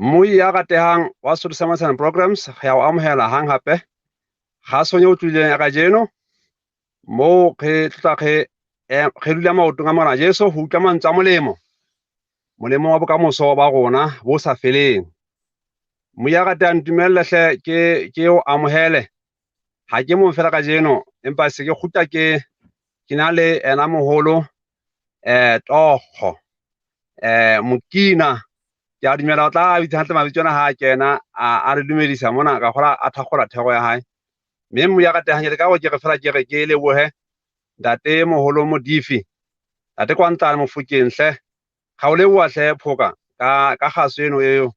Mmui ya ratehang wa Sesotho sa Matshana Programs, re ya o amohela hang hape kgasong e utlwileng ya kajeno, moo re tlotla re re dula maotong a Morena Jesu ho utlwa mantswe a molemo, molemo wa bokamoso ba rona bo sa feleng. Mmui ya ratehang, ntumelle hle ke o amohele. Ha ke mong fela kajeno, empa se ke kgutla ke na le ena moholo Tokgo Mokina. Ke a dumela o tla bitsa hantle mabitso ana ha a kena a re dumedisa mona, ka kgola a thakgola thero ya hae. Mme mmui ya ratehang, ke ka gore ke re fela ke re ke lebohe ntate moholo Modifi, ntate Kwantlane Mofokeng hle. Ga o leboha hle Phoka ka kgaso eno eo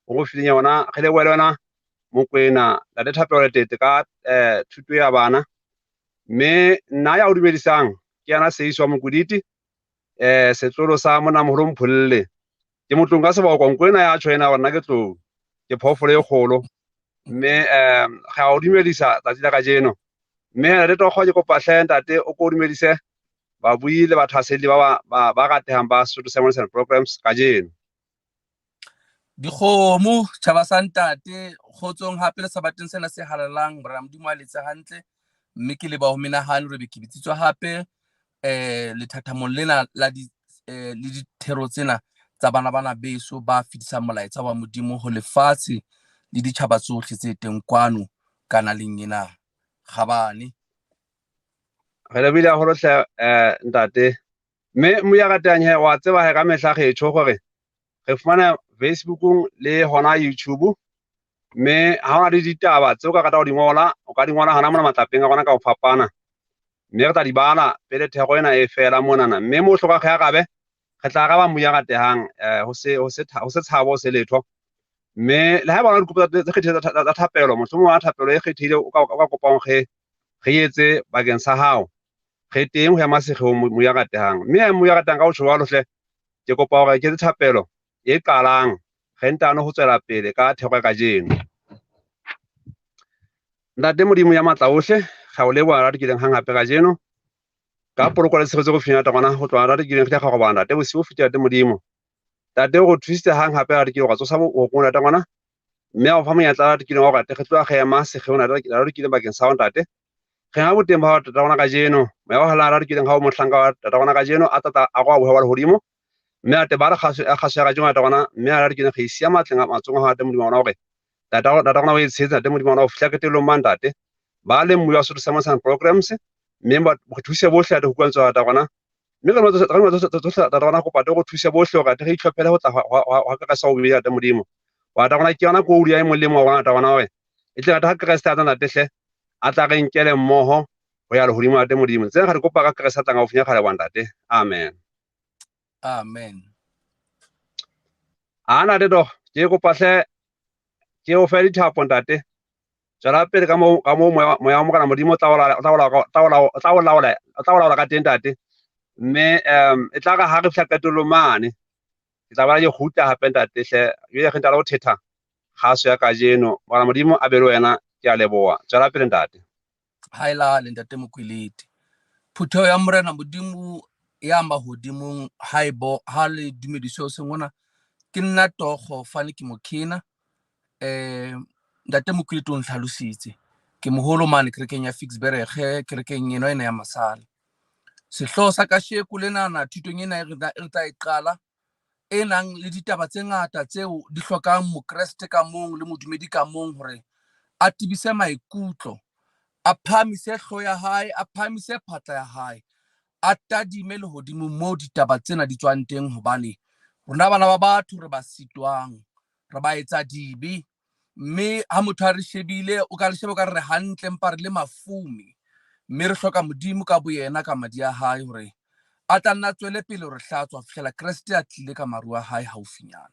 o go fileng yona. Re lebohe le wena Mokwena, ntate Thapelo Letete ka thuto ya bana. Mme nna ya o dumedisang ke yana Seiso wa Mokoditi, setlolo sa monna moholo Mpholle. Ke motlong ka seboko, nko ena ya tjho ena hore nna ke tlou, ke phoofolo e kgolo. Mme re a o dumedisa tsatsi la kajeno. Mme re Tokgo, ke kopa hle ntate o ko dumedise babui le bathahaselli ba ratehang ba Sesotho sa Matshana Programs kajeno. Dikgomo, tjhaba sa ntate, kgotsong hape le sabateng sena se halalelang, Morena Modimo a letse hantle, mme ke leba ho menahano re be ke bitsitswe hape lethathamong lena la di le dithero tsena tsa bana bana beso ba fetisang molaetsa wa Modimo ho lefatshe le ditjhaba tsohle tse teng kwano kanaleng ena. Kgabane. Re lebohile haholo hle ntate. Mme mmui ya ratehang he, wa tseba he ka mehla re tjho hore re fumana Facebookong le hona YouTube. Mme ha hona le ditaba tseo ka rata ho di ngola, o ka di ngola hona mona matlapeng a rona ka ho fapana. Mme re tla di bala pele thero ena e fela monana. Mme mo hloka re arabe, re tla araba mmui ya ratehang, ho se tshabo, ho se letho. Mme le haeba o na le dikopo tse kgethileng tsa thapelo, mohlomong wa thapelo e kgethile o ka kopang re etse bakeng sa hao, re teng ho ya masekgeong mmui ya ratehang. Mme mmui ya ratehang ka ho tjho jwalo hle, ke kopa hore ke etse thapelo e qalang, re ntano ho tswela pele ka thero ya kajeno. Ntate Modimo ya matla ohle, re a o leboha ra dikileng hang hape kajeno ka poloko le tshegetso go finya tona go tloha ra dikileng re tla go robala ntate bosigo fetile ntate Modimo. Ntate o re thusitse hang hape ra dikileng ra tsosa borokong ntate ngwana, mme a o fa monyetla ra dikileng wa gore re tloha re ema sekgeong ntate ra dikileng bakeng sa hao ntate. Re ha boteng ba hao tata rona kajeno, moya wa halala ra dikileng ha o mohlanka wa tata rona kajeno a tata a go a bohe wa lehodimo, mme a te ba re kgaso ya kgaso ya kajeno tata rona, mme a ra dikileng re isia matleng a matsong a hao ntate Modimo wa rona hore tata rona o e tshehetsa ntate Modimo wa rona ho fihla qetellong mang ntate. Ba le mmui wa Sesotho sa Matshana Programs, mme ba re thuse bohle ntate ho utlwa lentswe la tata rona. Mme re tsohle tata rona kopa re thuse bohle hore re itlhophele ho tla hwa Kreste wa bobedi ntate Modimo. Wa tata rona ke yona kodu ya e molemo wa rona tata rona hore e tle rata ha Kreste a tla ntate hle, a tla re nkele mmoho ho ya lehodimo ntate Modimo. Tsena re di kopa ka Kreste a tlang haufinyana kgale wa ntate. Amen. Amen. A ntate Tokgo, ke kopa hle ke o fe dithapo ntate. Tswela pele ka moo moya wa Morena Modimo o tla o laola ka teng ntate. Mme e tla re ha re fihla qetellong mane, ke tla ba ke kgutla hape ntate hle. Jwale re ntala ho thetha kgaso ya kajeno. Morena Modimo a be le wena, ke a leboha. Tswela pele ntate. Haelale ntate Mokwelete. Phutheho ya Morena Modimo ya mahodimong ha ha le dumediswe ho seng hona. Ke nna Tokgo Fane ke Mokhena. Ntate Mokwelete o ntlhalositse. Ke moholo mane kerekeng ya Ficksburg, kerekeng eno ena ya Masala. Sehlooho sa kasheko lenana thutong ena e re tla e qala, e nang le ditaba tse ngata tseo di hlokang mokreste ka mong le modumedi ka mong hore a tebise maikutlo, a phahamise hlooho ya hae, a phahamise phatla ya hae, a tadime lehodimo moo ditaba tsena di tswang teng, hobane rona bana ba batho re ba sitwang, re ba etsa dibe. Mme ha motho a re shebile, o ka re sheba o ka re hantle, empa re le mafumi. Mme re hloka Modimo ka boyena ka madi a hae hore a tla nna tswele pele hore hlatswa ho fihlela Kreste a tlile ka maru a hae haufinyana.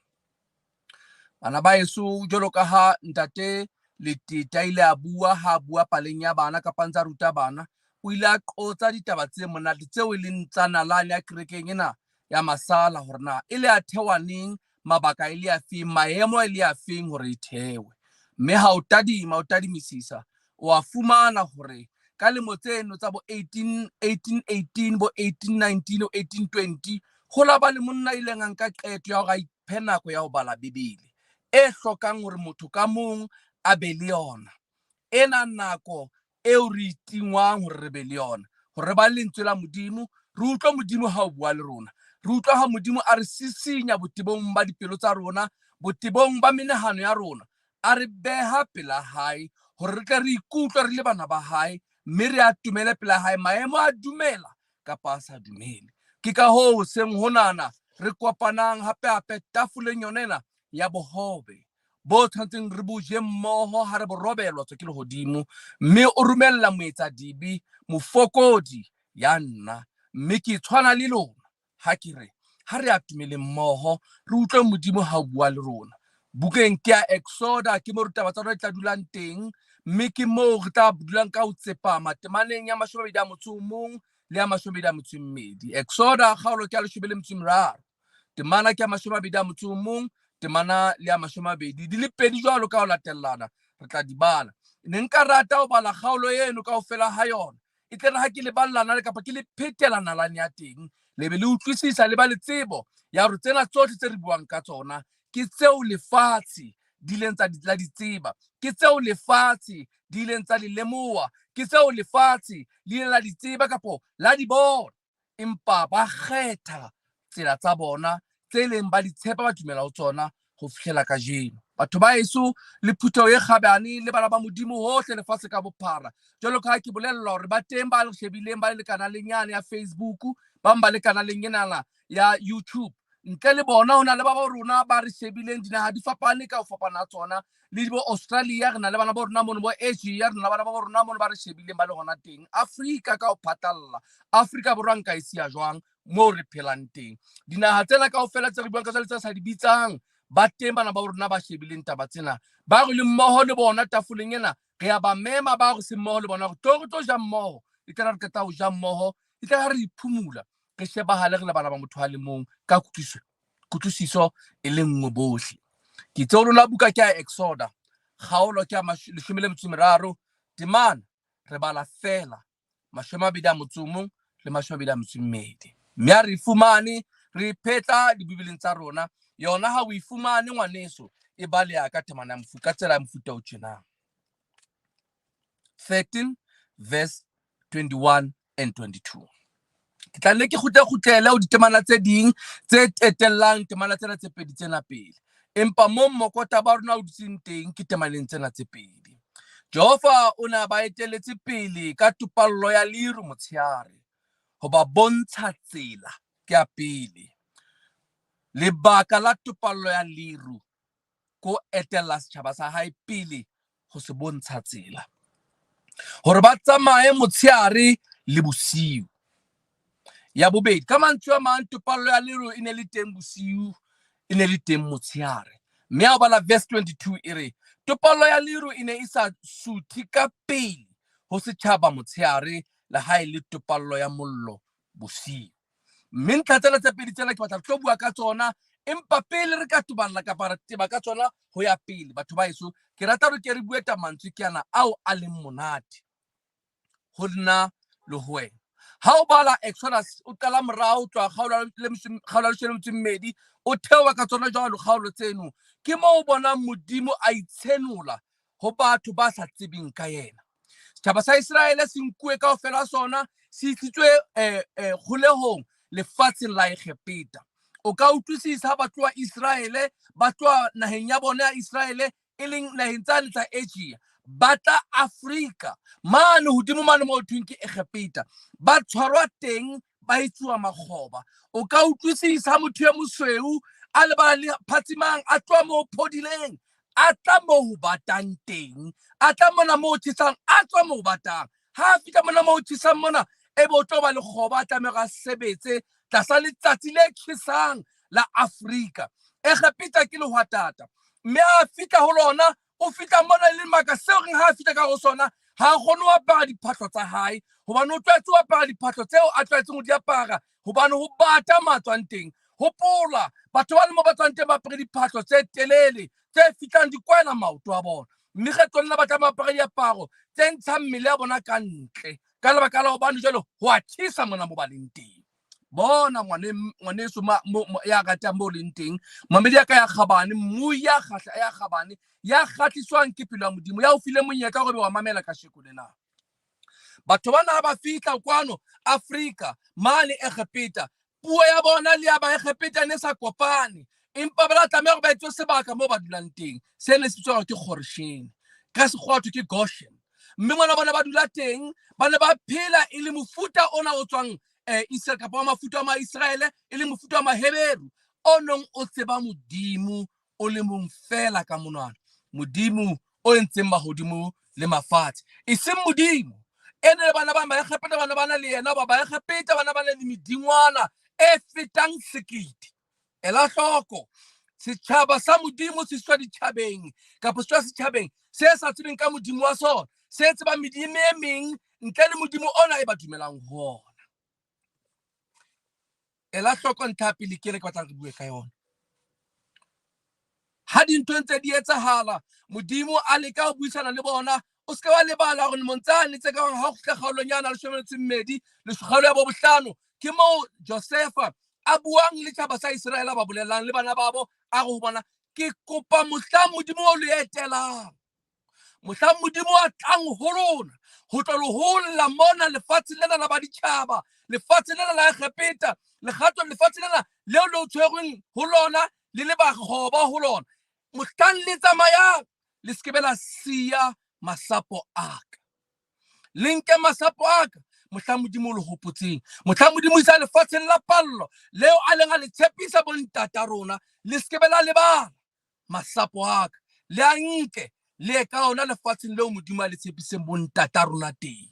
Bana ba heso, jwalo ka ha ntate Letete a ile a bua ha a bua paleng ya bana kapa ntse a ruta bana, o ile a qotsa ditaba tse monate tseo e leng tsa nalane ya kerekeng ena ya Masala, hore na e le a thewa neng, mabaka e le a feng, maemo e le a feng hore e thewe. Mme ha o tadima, o tadimisisa, o a fumana hore ka lemo tseno tsa bo 1818, bo 1819, bo 1820, ho la ba le monna a ileng a nka qeto ya hore a iphe nako ya ho bala Bibele. e hlokang hore motho ka mong a be le yona. Ena nako eo re itingwang hore re be le yona, hore re bale lentswe la Modimo, re utlwe Modimo ha o bua le rona, re utlwa ha Modimo a re sisinya botebong ba dipelo tsa rona, botebong ba menahano ya rona, a re beha pela hae hore re tle re ikutlwe re le bana ba hae, mme re atumele pela hae, maemo a dumela kapa a sa dumele. Ke ka hoo hoseng honana re kopanang hape-hape tafoleng yona ena ya bohobe bo tshwanetseng re bo je mmoho ha re bo robelwa tswa ke lehodimo, mme o romella moetsadibe, mofokodi ya nna, mme ke tshwana le lona ha ke re ha re atumele mmoho re utlwe Modimo ha o bua le rona. Bukeng ke ya Exoda, ke mo ditaba tsa rona di tla dulang teng, mme ke moo re tla dulang ka ho tsepama temaneng ya 21 le ya 22. Exoda kgaolo ke ya 13, temana ke ya 21, temana le ya 20, di le pedi jwalo ka ho latellana re tla di bala. Ne nka rata ho bala kgaolo eno kaofela ha yona, e tle re ha ke le ballana le kapa ke le phetela nalane ya teng, le be le utlwisisa le ba le tsebo ya hore tsena tsohle tse re buang ka tsona ke tseo lefatshe di ileng tsa la di tseba, ke tseo lefatshe di ileng tsa di lemoha, ke tseo lefatshe le ileng la di tseba kapo la di bona, empa ba kgetha tsela tsa bona tse leng ba di tshepa, ba dumela ho tsona ho fihlela kajeno. Batho ba heso le phutheho e kgabane le bana ba Modimo hohle lefatshe ka bophara, jwalo ka ha ke bolellwa hore ba teng ba le shebileng ba le kanaleng yane ya Facebook, ba bang ba le kanaleng enana ya YouTube. Ntle le bona ho na le ba ba rona ba re shebileng dinaha di fapane ka ho fapana ha tsona, le bo Australia re na le bana ba rona mono, bo Asia re na le bana ba rona mono ba re shebileng ba le hona teng, Afrika ka ho phatlalla, Afrika Borwa nka e siya jwang moo re phelang teng. Dinaha tsena kaofela tse re buang ka tsona le tse sa di bitsang, ba teng bana ba rona ba shebileng taba tsena, ba re le mmoho le bona tafoleng ena, re a ba mema ba re se mmoho le bona hore tlo re tlo ja mmoho, e tla re qeta ho ja mmoho, e tla re iphumula, re shebahale re le bana ba motho a le mong ka kutlwisiso e le nngwe bohle. Ke itse ho lona buka ke ya Exoda, kgaolo ke ya 13, temana re bala feela 21 le 22. Mme a re fumane re phetla dibibeleng tsa rona, yona ha o e fumane ngwaneso, e baleha ka temana ya ka tsela ya mofuta o tjenang. 13 verse 21 and 22. Ke tla nne ke kgutle-kgutlele ho ditemana tse ding tse etellang temana tsena tse pedi tsena pele, empa mo mmokota ba rona o dutseng teng ke temaneng tsena tse pedi. Jehova o ne a ba eteletse pele ka topallo ya leru motshehare ho ba bontsha tsela ke ya pele. Lebaka la topallo ya leru ko etella setjhaba sa hae pele ho se bontsha tsela, hore ba tsamaye motshehare le bosiu. Ya bobedi, ka mantswe a mang, topallo ya leru e ne le teng bosiu, e ne le teng motshehare. Mme ha o bala verse 22 e re, topallo ya leru e ne e sa suthe ka pele ho setjhaba motshehare, le ha e le topallo ya mollo bosiu. Mme ntlha tsena tse pedi tsena ke batla re tlo bua ka tsona, empa pele re ka toballa kapa re teba ka tsona ho ya pele, batho ba heso, ke rata hore ke re bue ta mantswe ke ana ao a leng monate ho nna le ho wena. Ha o bala Exodus, o qala morao tloha kgaolo ya 12, o theoha ka tsona jwalo kgaolo tseno, ke moo o bonang Modimo a itshenola ho batho ba sa tsebeng ka yena. Setjhaba sa Iseraele se nkuwe kaofela sona, se isitswe kgolehong lefatsheng la Egepeta. O ka utlwisisa ha ba tloha Iseraele, ba tloha naheng ya bona ya Iseraele, e leng naheng tsane tsa Asia, ba tla Afrika mane hodimo mane mo thweng ke Egepeta, ba tshwarwa teng, ba etsuwa makgoba. O ka utlwisisa ha motho e mosweu a lebala le phatsimang, a tloha mo phodileng, a tla mo ho batang teng, a tla mona mo ho tjhesang, a tswa mo ho batang. Ha a fihla mona mo ho tjhesang mona, e be o tlo ba lekgoba, a tlameha hore a sebetse tlasa letsatsi le tjhesang la Afrika. Egepeta ke lehwatata, mme ha a fihla ho lona, o fihla mona e le maka seo reng ha a fihla ka ho sona, ha a kgone ho apara diphahlo tsa hae, hobane o tlwaetse ho apara diphahlo tseo a tlwaetseng ho di apara, hobane ho bata mo a tswang teng. Hopola, batho ba le mo ba tswang teng ba apere diphahlo tse telele tse fihlang di kwela maoto a bona, mme kgetlong lena ba tla ba apere diaparo tse ntshang mmele ya bona ka ntle, ka lebaka la hobane jwale ho a tjhesa mona mo ba leng teng. Bona ngwaneso ya ratang mo leng teng, mamedi ya ka ya kgabane, mmui ya kgahla ya kgabane, ya kgahliswang ke pelo ya Modimo, ya o file monyetla hore wa mamela kasheko lena. Batho bana ha ba fihla kwano Afrika mane Egepeta, puo ya bona le ya Baegepeta ne sa kopane, empa ba la tlameha hore ba etswe sebaka moo ba dulang teng. Se ne se bitswa ke Gorshene, ka sekgowa thwe ke Goshen. Mme mona bona ba dula teng, ba ne ba phela e le mofuta ona o tswang Israel kapa wa mafuta wa Maiseraele, e le mofuta wa Maheberu o nong o tseba Modimo o le mong fela ka monwana, Modimo o entseng mahodimo le mafatshe, e seng Modimo ene le bana ba Baegepeta ba ne ba na le yena, ba Baegepeta ba ne ba na le medingwana e fetang sekete. Ela hloko, setjhaba sa Modimo se tswa ditjhabeng kapa se tswa setjhabeng se sa tsebeng ka Modimo wa sona, se tsebang medimo e meng ntle le Modimo ona e ba dumelang ho ona. Ela hloko ntlha ya pele ke ena ke batlang re bue ka yona. Ha dintho ntse di etsahala, Modimo a leka ho buisana le bona. O se ke wa lebala hore lemong tsane tse ka bang ha o kgutla kgaolong ya na leshome le metso e mmedi, kgaolo ya bohlano, ke moo Josefa a buang le tjhaba sa Iseraele, ba bolelang le bana babo, a re ho bona, ke kopa mohlang Modimo o le etelang, mohlang Modimo a tlang ho lona ho tla le holla mona lefatsheng lena la baditjhaba, lefatshe lena la Egepeta, legato lefatshe lena leo le o tshwerweng ho lona le le bakgoba ho lona, mohlang le tsamayang le se ke be la siya masapo a ka, le nke masapo a ka mohlang Modimo o le hopotseng, mohlang Modimo isa lefatsheng la pallo leo a leng a le tshepisa bontata rona, le se ke be la lebala masapo a ka, le a nke le ye ka ona lefatsheng leo Modimo a le tshepiseng bontata rona teng.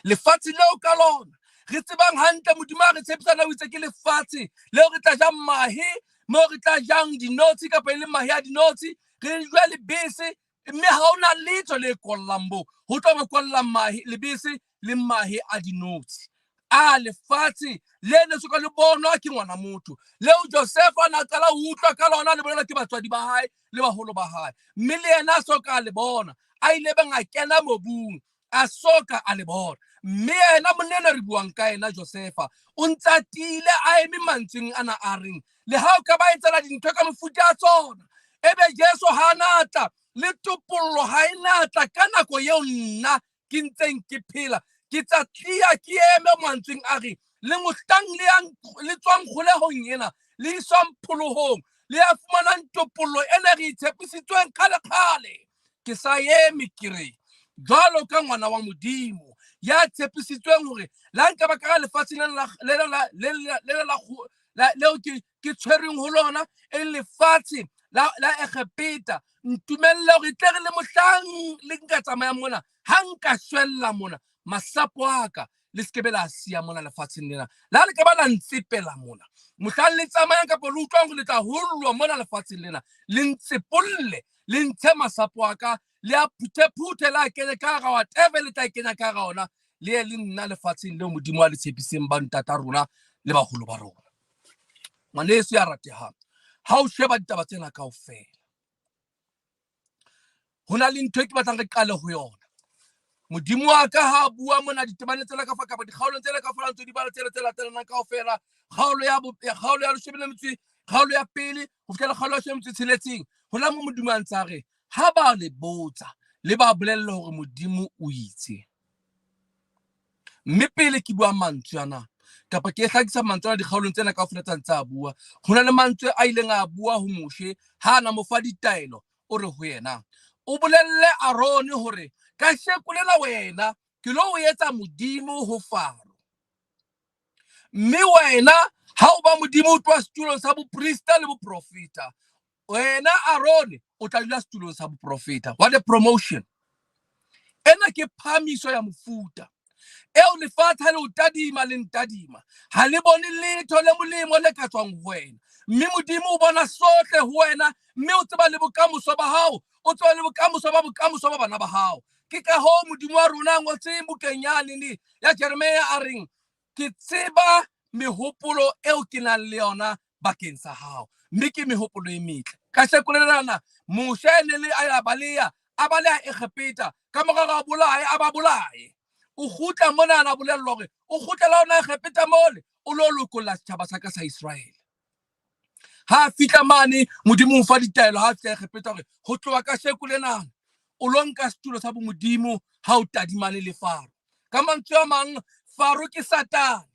Lefatshe leo ka lona re tsebang hantle Modimo a re tshepisa na o itse ke lefatshe leo re tla jang mahe, moo re tla jang dinotshi kapa e le mahe a dinotshi, re jwe lebese, mme ha ona letho le kollang bo ho tlo ba kollang mahe, lebese le mahe a dinotshi. A lefatshe le ne soka le bonwa ke ngwana motho, leo Josefa a na qala ho utlwa ka lona, le bolelwa ke batswadi ba hae le baholo ba hae, mme le yena a soka a le bona, a ile beng a kena mobung, a soka a le bona. Mme yena monna re buang ka yena Josefa o ntse a tiile a eme mantsweng ana a reng, le ha o ka ba etsela dintho ka mofuta ya tsona, ebe Jesu ha a natla le topollo ha e natla ka nako eo nna ke ntseng ke phela, ke tsa tlia ke eme mantsweng a reng, le mohlang le yang le tswang kgolehong ena le iswang pholohong, le ya fumanang topollo ena re itshepisitsweng kgale-kgale, ke sa eme ke re jwalo ka ngwana wa Modimo ya tshepisitsweng hore la nka ba ka lefatsheng leo ke tshwerweng ho lona, e lefatshe la Egepeta, ntumelle hore tle re le mohlang le nka tsamayang mona, ha nka shwella mona, masapo a ka le se ke be la siya mona lefatsheng lena, la le ka ba la ntsepela mona, mohlang le tsamayang kapa le utlwang hore le tla hollwa mona lefatsheng lena, le ntsepolle, le ntshe masapo a ka, le a phuthephuthe, le a kenye ka hara whatever le tla kenya ka hara ona, le ye le nna lefatsheng leo Modimo a le tshepiseng ba ntata rona le baholo ba rona. Ngwaneso ya ratehang, ha o sheba ditaba tsena kaofela, ho na le ntho e ke batlang re qale ho yona. Modimo wa ka ha bua mona ditemane tsena ka fa kapa dikgaolong tsena ka fa ntse di bala tsena tse latelanang kaofela, kgaolo ya kgaolo ya leshome le metso, kgaolo ya pele ho fihlela kgaolo ya leshome le metso e tsheletseng, ho na mo Modimo a ntse a re ha ba le botsa le ba bolelle hore Modimo o itse. Mme pele ke bua mantswe ana kapa ke hlakisa mantswe ana dikgaolong tsena kaofela tsa ntse a bua, ho na le mantswe a ileng a bua ho Moshe ha a na mo fa ditaelo, o re ho yena, o bolelle Arone hore kasheko lena wena ke lo o etsa Modimo ho Faro, mme wena ha o ba Modimo o tloha setulong sa boprista le boprofeta, wena Arone o tla dula setulong sa boprofeta. What a promotion! Ena ke phamiso ya mofuta eo lefatshe ha le o tadima le ntadima, ha le bone letho le molemo le ka tswang ho wena, mme Modimo o bona sohle ho wena, mme o tseba le bokamoso ba hao, o tseba le bokamoso ba bokamoso ba bana ba hao. Ke ka hoo Modimo wa rona a ngotseng bukeng yane ya Jeremia a reng, ke tseba mehopolo eo ke nang le yona bakeng sa hao, mme ke mehopolo e metle. Ka sheko lena Moshe ne le a baleha, a baleha Egepeta, ka mora hore a bolaye, a ba bolaye. O kgutla mona a bolellwa hore o kgutlela hona Egepeta mole, o lo lokolla setjhaba sa ka sa Iseraele. Ha a fihla mane, Modimo o fa ditaelo ha a fihla Egepeta hore ho tloha kasheko lenana o lo nka setulo sa bomodimo ha o tadimane le Faro. Ka mantswe a mang, Faro ke Satane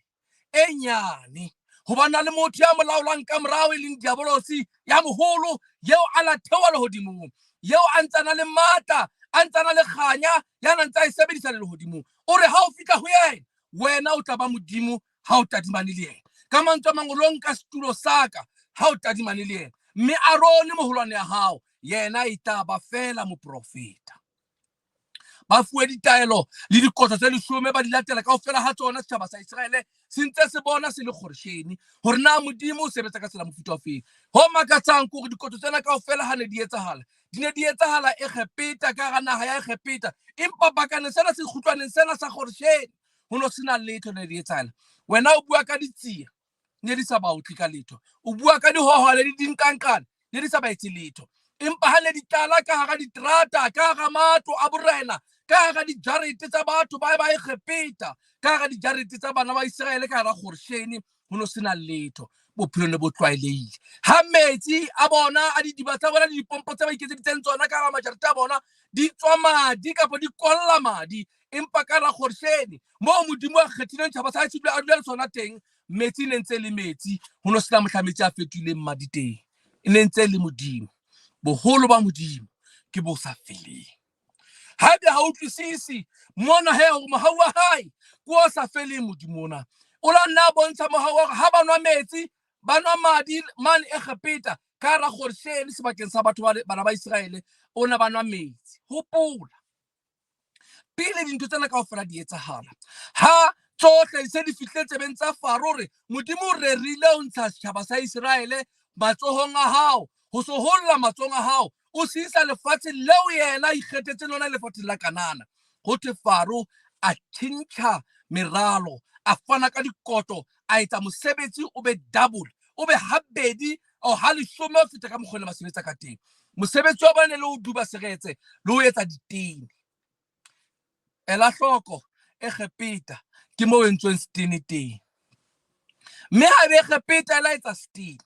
e nyane, hobane na le motho ya mo laolang ka morao e leng diabolosi ya moholo, yeo a la theoha lehodimong, yeo a ntsana le matla, a ntsana le kganya ya na ntse a e sebedisa le lehodimong. O re ha o fihla ho yena, wena o tla ba modimo ha o tadimane le yena. Ka mantswe a mang, o lo nka setulo sa ka ha o tadimane le yena, mme Arone moholwane ya hao, yena e tla ba feela moprofeta. Ba fuwe ditaelo le dikotlo tse leshome, ba di latela kaofela ha tsona. Setjhaba sa Iseraele se ntse se bona se le kgoreshene hore na Modimo o sebetsa ka tsela mofuta ofeng. Ho makatsang ke hore dikotlo tsena kaofela ha ne di etsahala, di ne di etsahala Egepeta, ka hara naha ya Egepeta, empa bakaneng sena se kgutlwaneng sena sa kgoreshene ho no sena letho le di etsahala. Wena o bua ka ditsia, ne di sa ba otle ka letho. O bua ka dihohole le dinkanqane, ne di sa ba etse letho. Empa ha ne di tlala ka hara diterata, ka hara matlo a borena, ka hara dijarete tsa batho ba ba Egepeta, ka hara dijarete tsa bana ba Iseraele, ka hara kgorshene, ho no sena letho. Bophelo ne bo tlwaelehile. Ha metsi a bona a didiba tsa bona le dipompo tse ba iketseditseng tsona ka hara majarete a bona di tswa madi kapa di kolla madi, empa ka hara kgorshene moo Modimo a kgethileng tjhaba sa hae se dula a dula le sona teng, metsi ne ntse le metsi, ho no sena mohla metsi a fetohileng madi teng. E ne ntse le Modimo. Boholo ba Modimo ke bo sa feleng. Haebe ha utlwisisi mona he hore mohau wa hae ke o sa feleng, Modimo ona o la nna bontsha mohau wa hore ha ba nwa metsi, ba nwa madi mane Egepeta ka hara kgorshene sebakeng sa batho bana ba Iseraele, o na ba nwa metsi. Hopola, pele dintho tsena kaofela di etsahala, ha tsohle di se di fihlile tsebeng tsa Faro hore Modimo o rerile ho ntsha setjhaba sa Iseraele matsohong a hao, ho se holla matsohong a hao, o se isa lefatsheng leo yena a ikgethetseng lona, lefatsheng la Kanana. Ho thwe Faro a tjhentjha meralo, a fana ka dikotlo, a etsa mosebetsi o be double, o be habedi o ha leshome ho feta ka mokgwa o ne ba sebetsa ka teng. Mosebetsi wa bone le ho duba seretse le ho etsa ditene. Ela hloko, Egepeta ke moo entsweng setene teng. Mme ha ebe Egepeta e la etsa setene,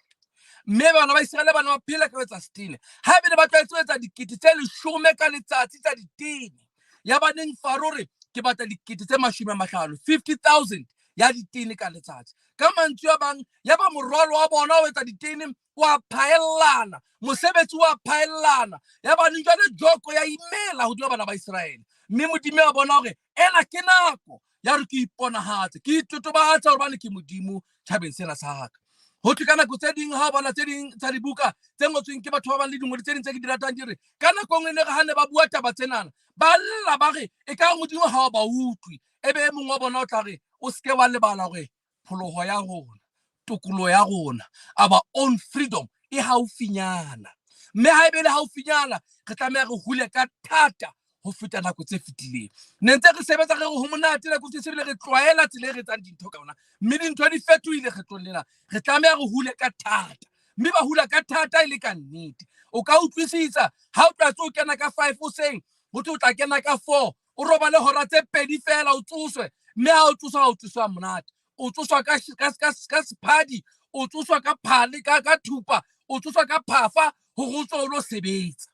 mme bana ba Iseraele ba ne ba phela ka ho etsa setene, ha ebe ne ba tlwaetse ho etsa dikete tse leshome ka letsatsi tsa ditene, ya ba neng Faro re ke batla dikete tse 50, 50,000 ya ditene ka letsatsi. Ka mantswe a bang, ya ba morwalo wa bona o etsa ditene wa phaellana, mosebetsi wa phaellana, ya ba neng jwale joko ya imela hodima bana ba Iseraele. Mme Modimo a bona hore ena ke nako ya hore ke iponahatse, ke itotobatse hore bane ke Modimo tjhabeng sena sa ka. Ho thwe ka nako tse ding ha o bala tse ding tsa dibuka tse ngotsweng ke batho ba bang le dingodi tse ding tse ke di ratang, di re ka nako nngwe ne re ha ne ba bua taba tsenana ba lla ba re e ka Modimo ha o ba utlwe, ebe e mongwe wa bona o tla re o seke wa lebala hore pholoho ya rona, tokoloho ya rona, our own freedom e haufinyana. Mme ha ebe le haufinyana, re tlameha re hule ka thata ho feta nako tse fetileng. Ne ntse re sebetsa re re ho monate nako tse sebile re tlwaela tsela e re etsang dintho ka yona, mme dintho di fetohile kgetlong lena. Re tlameha re hule ka thata, mme ba hula ka thata e le ka nnete. O ka utlwisisa ha o tlwaetse o kena ka 5 hoseng, ho thwe o tla kena ka 4, o robale hora tse pedi fela o tsoswe, mme ha o tsoswa, ha o tsoswa monate, o tsoswa ka sephadi, o tsoswa ka phale, ka thupa, o tsoswa ka phafa hore o tswe o lo sebetsa.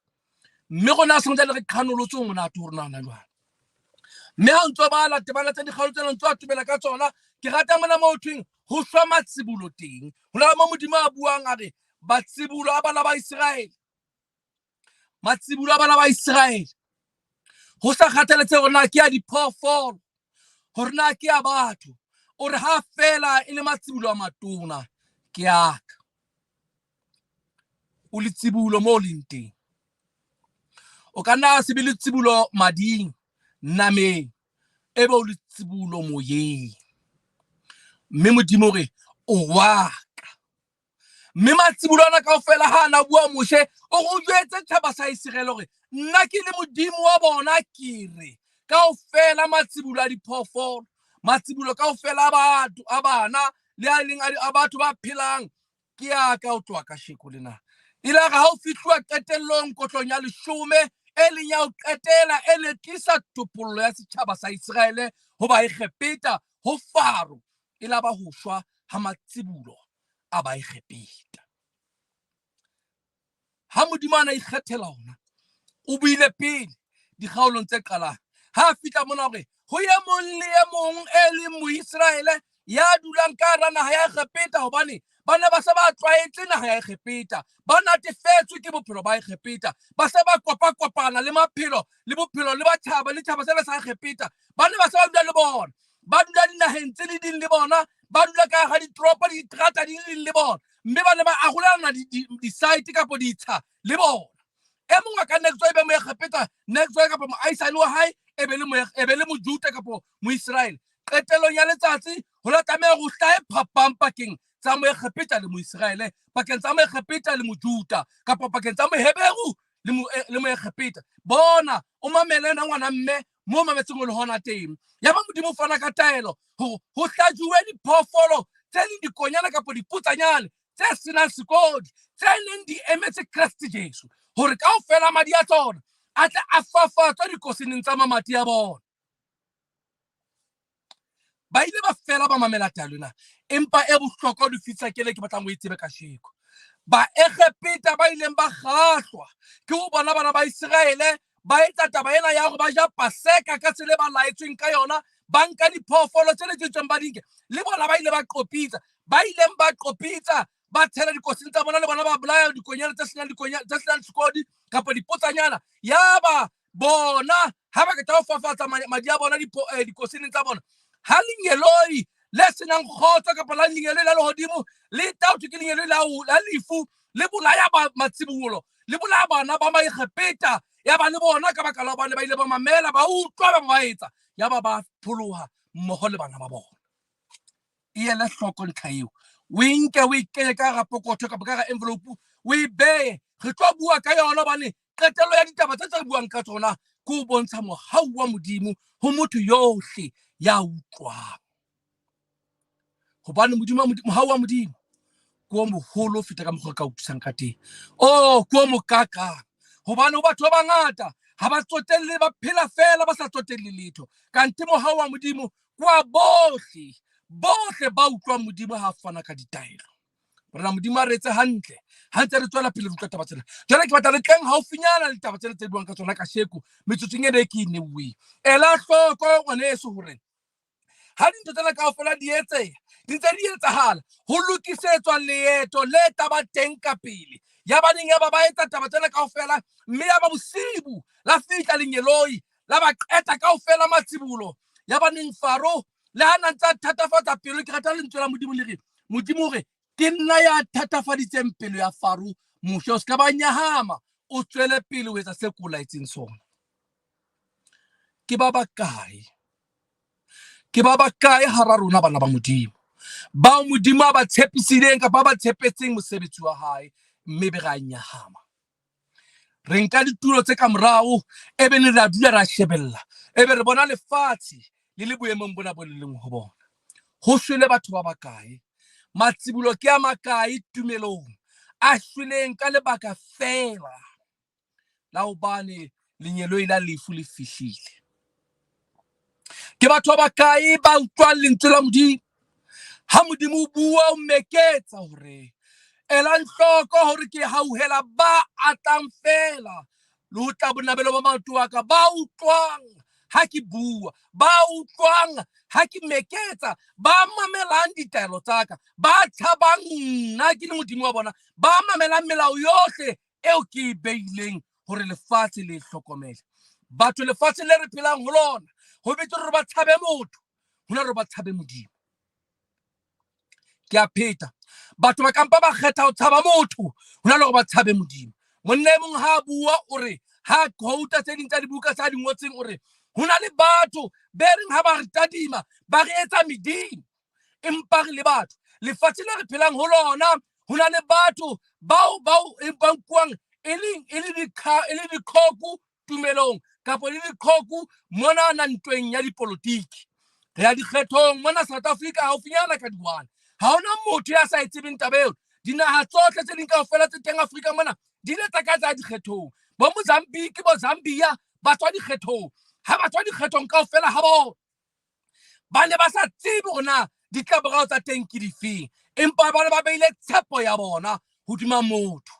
Mme rona se ntse le re qhanolotse o monate ho rona hona jwale. Mme ha ntso bala temana tsa dikgaolo tsena, ntso atomela ka tsona, ke rata mona mo ho thweng ho shwa matsibolo teng. Ho na le mo Modimo a buang a re matsibolo a bana ba Iseraele, matsibolo a bana ba Iseraele, ho sa kgathaletsehe hore na ke a diphoofolo, hore na ke a batho, o re ha fela e le matsibolo a matona ke a ka. O letsibulo mo o leng teng. O ka nna se be letsibulo mading, nameng, ebe o letsibulo moyeng. Mme Modimo o re o wa ka. Mme matsibulo ana kaofela ha ana bua Moshe, o re o jwetse tjhaba sa Iseraele hore nna ke le Modimo wa bona ke re kaofela matsibulo a diphoofolo, matsibulo kaofela a batho, a bana le a leng a batho ba phelang ke a ka o tloha kasheko lena. E la re ha o fihluwa qetellong kotlong ya leshome e leng ya ho qetela e ne tlisa topollo ya setjhaba sa Iseraele ho Baegepeta ho Faro e la ba ho shwa ha matsibulo a Baegepeta. Ha Modimo a na ikgethela ona, o buile pele dikgaolong tse qalang ha a fihla mona hore ho e mong le e mong e leng Moiseraele ya dulang ka hara naha ya Egepeta, hobane ba ne ba se ba tlwaetse naha ya Egepeta, ba natefetswe ke bophelo ba Egepeta, ba se ba kopakopana le maphelo le bophelo le batjhaba le tjhaba sena sa Egepeta, ba ne ba se ba dula le bona, ba dula dinaheng tse le ding le bona, ba dula ka hara ditoropo le diterata di le ding le bona, mme ba ne ba arolelana di-site kapo ditsha le bona. E mong a ka nna e be Moegepeta next door kapa moahisani wa hae e be le e be le Mojuda kapo Moiseraele. Qetellong ya letsatsi ho la tlameha ho hlahe phapang pakeng tsa Moegepeta le Moiseraele, pakeng tsa Moegepeta le Mojuda, kapa pakeng tsa Moheberu le Moegepeta. Bona, o mamele na ngwana mme mo mametseng o le hona teng. Ya ba Modimo o fana ka taelo hore ho hlajuwe diphoofolo tse leng dikonyana kapa dipotsanyane tse senang sekodi tse neng di emetse Kreste Jesu hore kaofela madi a tsona a tle a fafatswe dikoseneng tsa mamati a bona. Ba ile ba fela ba mamela taelo ena, empa e bohlokwa ho di fetisa ke le ke batlang o e tsebe kasheko. Baegepeta ba ileng ba kgahlwa ke ho bona bana ba Iseraele ba etsa taba ena ya hore ba ja Paseka ka tsela e ba laetsweng ka yona, ba nka diphoofolo tse letsetsweng ba di nke, le bona ba ile ba qopitsa. Ba ileng ba qopitsa ba tshela dikosing tsa bona, le bona ba bolaya dikonyana tse senang dikonyana tse senang sekodi kapa dipotsanyana. Yaba bona ha ba qeta ho fafatsa madi a bona dikosineng tsa bona, ha lengeloi le senang kgotso kapa la lengeloi la lehodimo le tla ho thwe ke lengeloi la lefu le bolaya matsibolo, le bolaya bana ba Maegepeta. Ya ba le bona ka baka la hobane ba ile ba mamela, ba utlwa, ba ba etsa, ya ba ba pholoha mmoho le bana ba bona. E ele hloko ntlha eo, o e nke o e kenye ka hara pokotho kapa ka hara envelope, o e beye. Re tlo bua ka yona hobane qetello ya ditaba tse tse re buang ka tsona ke ho bontsha mohau wa Modimo ho motho yohle ya utlwang. Hobane Modimo, mohau wa Modimo ke o moholo ho feta ka mokgwa o ka utlwisang ka teng. Oh, ke o mokakang. Hobane ho batho ba bangata ha ba tsotelle, ba phela feela ba sa tsotelle letho. Kante mohau wa Modimo ke wa bohle, bohle ba utlwang Modimo ha a fana ka ditaelo. Morena Modimo a re etse hantle ha ntse re tswela pele re utlwa taba tsena. Jwale ke batla re tleng haufinyana le taba tsena tse buang ka tsona kasheko metsotsong ena e ke e neuweng. Ela hloko ngwaneso hore ha dintho tsena kaofela di etseha, di ntse di etsahala, ho lokisetswa leeto le tla ba teng ka pele. Ya ba neng ya ba ba etsa taba tsena kaofela, mme ya ba bosibu la fihla lengeloi la ba qeta kaofela matsibolo. Ya ba neng Faro le ha na ntse a thatafatsa pelo, ke rata lentswe la Modimo le re, Modimo o re, ke nna ya thatafaditseng pelo ya Faro. Moshe, o se ka ba nyahama, o tswele pele ho etsa se ke o laetseng sona. Ke ba bakae? Ke ba bakae hara rona bana ba Modimo bao Modimo a ba tshepisileng kapa ba tshepetseng mosebetsi wa hae, mme be re a nyahama? Re nka ditulo tse ka morao, e be ne re a dula ra shebella, e be re bona lefatshe le le boemong bona bo le leng ho bona. Ho shwele batho ba bakae? Matsibulo ke a makae tumelong a shweleng ka lebaka feela la hobane lengeloi la lefu le fihlile? Ke batho ba bakae ba utlwang lentswe la Modimo ha Modimo o bua, o meketsa hore elang hloko hore ke hauhela ba atlang feela le ho tla bonabelo ba maoto a ka, ba utlwang ha ke bua, ba utlwang ha ke meketsa, ba mamelang ditaelo tsa ka, ba tshabang nna ke le Modimo wa bona, ba mamelang melao yohle eo ke e beileng hore lefatshe le hlokomele. Batho lefatshe le re phelang ho lona, ho betere hore ba tshabe motho ho na hore ba tshabe Modimo. Ke a pheta, batho ba kampa ba kgetha ho tshaba motho ho na le hore ba tshabe Modimo. Monna e mong ha a bua o re, ha a quota tse ding tsa dibuka tsa di ngotseng, o re ho na le batho be reng ha ba re tadima ba re etsa medimo, empa re le batho. Lefatshe le re phelang ho lona ho na le batho bao bao e ba nkuwang e leng e le dikha e le diqhoku tumelong kapa le diqhoku mona na ntweng ya dipolotiki. Re ya dikgethong mona South Africa haufinyana ka di-1. Ha hona motho ya sa e tsebeng taba eo. Dinaha tsohle tse ding kaofela tse teng Afrika mona di ile tsa ka tsa dikgethong. Bo Mozambique, bo Zambia ba tswa dikgethong. Ha ba tswa dikgethong kaofela ha bona ba ne ba sa tsebe hore na ditlamorao tsa teng ke difeng, empa ba ne ba beile tshepo ya bona hodima motho.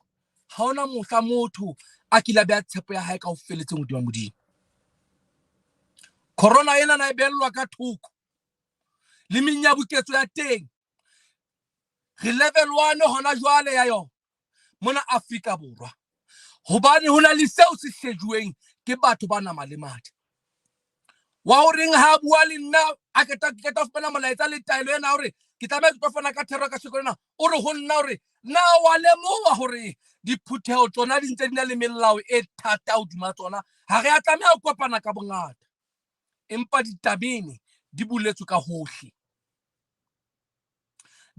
Ha hona mohla motho a kile a beha tshepo ya hae ka ho feletseng hodima Modimo. Corona ena na e behellwa ka thoko le menyabuketso ya teng. Re level 1 hona jwale ya yona mona Afrika Borwa, hobane ho na le seo se shejuweng ke batho ba nama le madi. Wa horeng ha bua le nna a keta ke keta fumana molaetsa le taelo ena hore ke tlameha ke tlo fana ka thero ka sheko ena, o re ho nna hore na wa lemoha hore diphutheho tsona di ntse di na le melao e thata hodima tsona, ha re a tlameha ho kopana ka bongata, empa ditabene di buletswe ka hohle.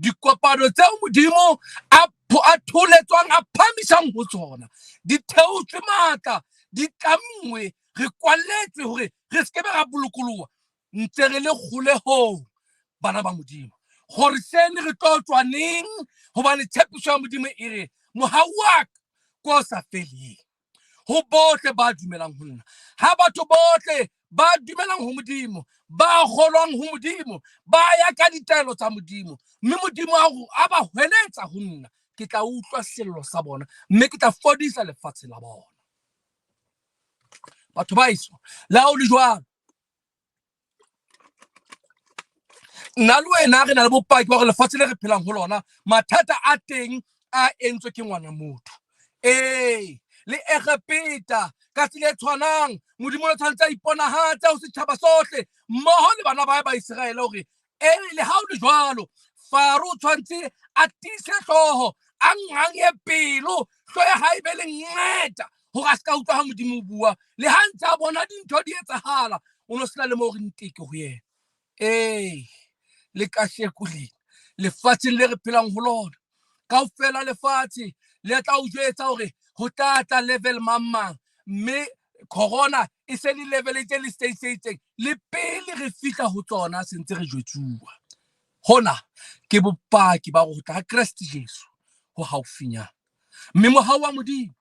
Dikopano tseo Modimo a tholetswang a phamisang ho tsona di theotswe matla, di tlammwe, re kwalletswe hore re se ke be ra bolokoloha ntse re le kgolehong, bana ba Modimo. Gore sene re tlo tswa neng? Hobane tshepiso ya Modimo e re mohau wa ka ke o sa feleng ho bohle ba dumelang ho nna. Ha batho bohle ba dumelang ho Modimo, ba kgolwang ho Modimo, ba ya ka ditaelo tsa Modimo, mme Modimo a ba hweletsa ho nna, ke tla utlwa sello sa bona mme ke tla fodisa lefatshe la bona. Batho ba eso, le ha o le jwalo, nna le wena re na le bopaki ba gore lefatshe le re phelang ho lona mathata a teng a entswe ke ngwana motho. Ee, le Egepeta ka tsela e tshwanang Modimo o tshwanetse a iponahatse ho setjhaba sohle mmoho le bana ba ba Iseraele hore ee, le ha o le jwalo Faro o tshwanetse a tiise hlooho, a ngange pelo, hlo ya hae be le ngeta hore a se ka utlwa ha Modimo o bua. Le ha ntse a bona dintho di etsahala, o no sena le moo re nteke ho yena. Ee, le kasheko lena lefatsheng le re phelang ho lona kaofela, lefatshe le tla o jwetsa hore ho tla tla level mang mang, mme corona e se le level e tse le stage se itseng, le pele re fihla ho tsona se ntse re jwetsuwa. Hona ke bopaki ba ho tla ha Kreste Jesu ho haufinyana, mme mohau wa Modimo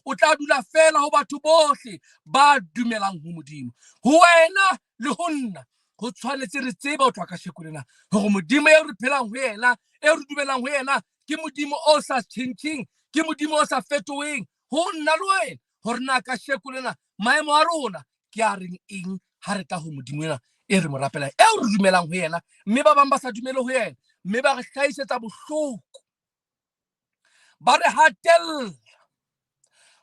o tla dula fela ho batho bohle ba dumelang ho Modimo. Ho wena le ho nna ho tshwanetse re tsebe ho tloha kasheko lena hore Modimo eo re phelang ho yena, eo re dumelang ho yena, ke Modimo o sa tjhentjheng, ke Modimo o sa fetoheng. Ho nna le wena hore na kasheko lena maemo a rona ke a reng eng ha re tla ho Modimo ena e re mo rapelang, eo re dumelang ho yena, mme ba bang ba sa dumele ho yena, mme ba re hlahisetsa bohloko, ba re hatella.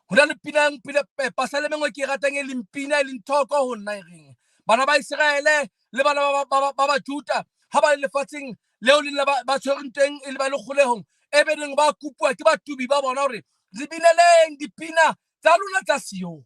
Ho na le pina pina pasale mengwe ke e ratang, e leng pina e leng thoko ho nna, e reng bana ba Iseraele le bana ba ba Juda ha ba le lefatsheng leo le ba tshwereng teng e le ba le kgolehong, e be neng ba kopuwa ke batubi ba bona hore re bineleng dipina tsa lona tsa Sione,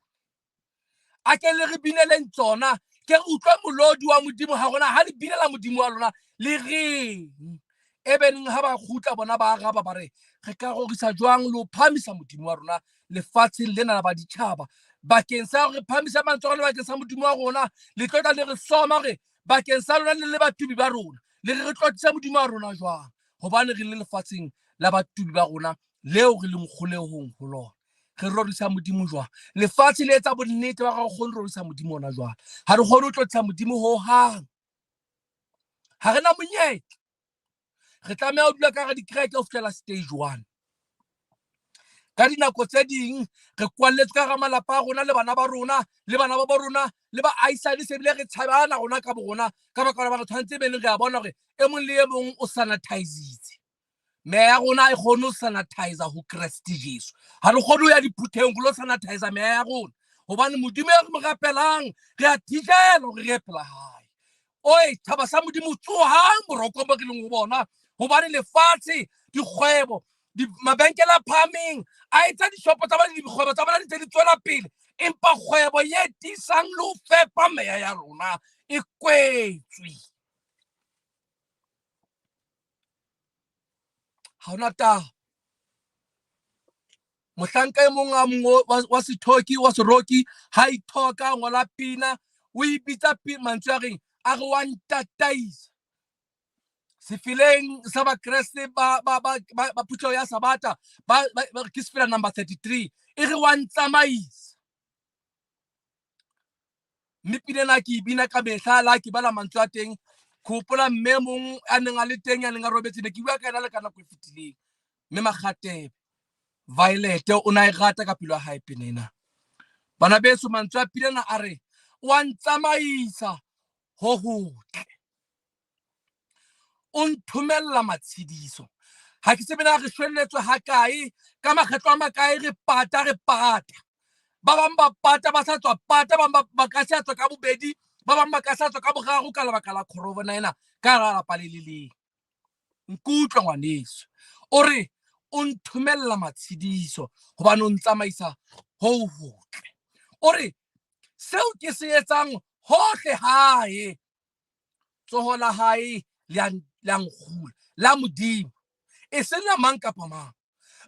a ke le re bineleng tsona, ke re utlwe molodi wa Modimo ha rona ha le binela Modimo wa lona le reng. E be neng ha ba kgutla bona ba araba ba re, re ka rorisa jwang le ho phahamisa Modimo wa rona lefatsheng lena la baditjhaba? Bakeng sa re phahamisa mantswe a rona bakeng sa Modimo wa rona, le tlo tla le re soma re bakeng sa lona le le batubi ba rona, le re re tlotlisa Modimo wa rona jwang, hobane re le lefatsheng la batubi ba rona leo re leng kgolehong ho lona. Re rorisa Modimo jwang? Lefatshe le etsa bonnete ba re kgone rorisa Modimo ona jwang. Ha re kgone ho tlotlisa Modimo ho hang, ha re na monyetla. Re tlameha ho dula ka hara dikereke ho fihlela stage 1. Ka dinako tse ding re kwalletswe ka hara malapa a rona le bana ba rona le bana ba bo rona le baahisane, se bile re tshabana rona ka bo rona ka baka la ba re tshwanetse be re a bona hore e mong le e mong o sanitizitse. Meya ya rona e kgone ho sanitizer ho Kreste Jesu. Ha re kgone ho ya diphuthehong ho lo sanitizer meya ya rona, hobane Modimo e re mo rapelang re a thijela hore re ye pela hae. Oi, tjhaba sa Modimo, tsohang borokong bo re leng ho bona, hobane lefatshe, dikgwebo, mabenkele a phahameng a etsa dishopo tsa bona, dikgwebo tsa bona di ntse di tswela pele, empa kgwebo ye tiisang le ho fepa meya ya rona e kwetswe. Ha hona taba. Mohlanka e mong a mong wa sethoki wa seroki ha ithoka ngola pina, o ipitsa mantswe a reng a re wa ntataisa. Sefeleng sa Bakreste ba phutheho ya Sabata ba ke sefela number 33 e re wa ntsamaisa. Mme pina ena ke e bina ka mehla la ke bala mantswe a teng, ke hopola mme mong a neng a le teng, a neng a robetse, ne ke bua ka ena le ka nako e fetileng. Mme Makgatebe Violet o na e rata ka pelo ya hae pina ena. Bana beso, mantswe a pina ena a re wa ntsamaisa ho hotle, o nthomella matshediso. Ha ke tsebe na re shwelletswe ha kae, ka makgetlo a makae re pata, re pata. Ba bang ba pata ba sa tswa pata, ba bang ba ka se tswa ka bobedi, ba bang ba ka sa tswa ka boraro ka lebaka la corona ena ka hara lapa le le leng. Nkutlwa ngwaneso, o re o nthomella matshediso hobane o ntsamaisa ho hotle. O re seo ke se etsang hohle hae, tsoho la hae le a nkgula, la Modimo, e seng la mang kapa mang.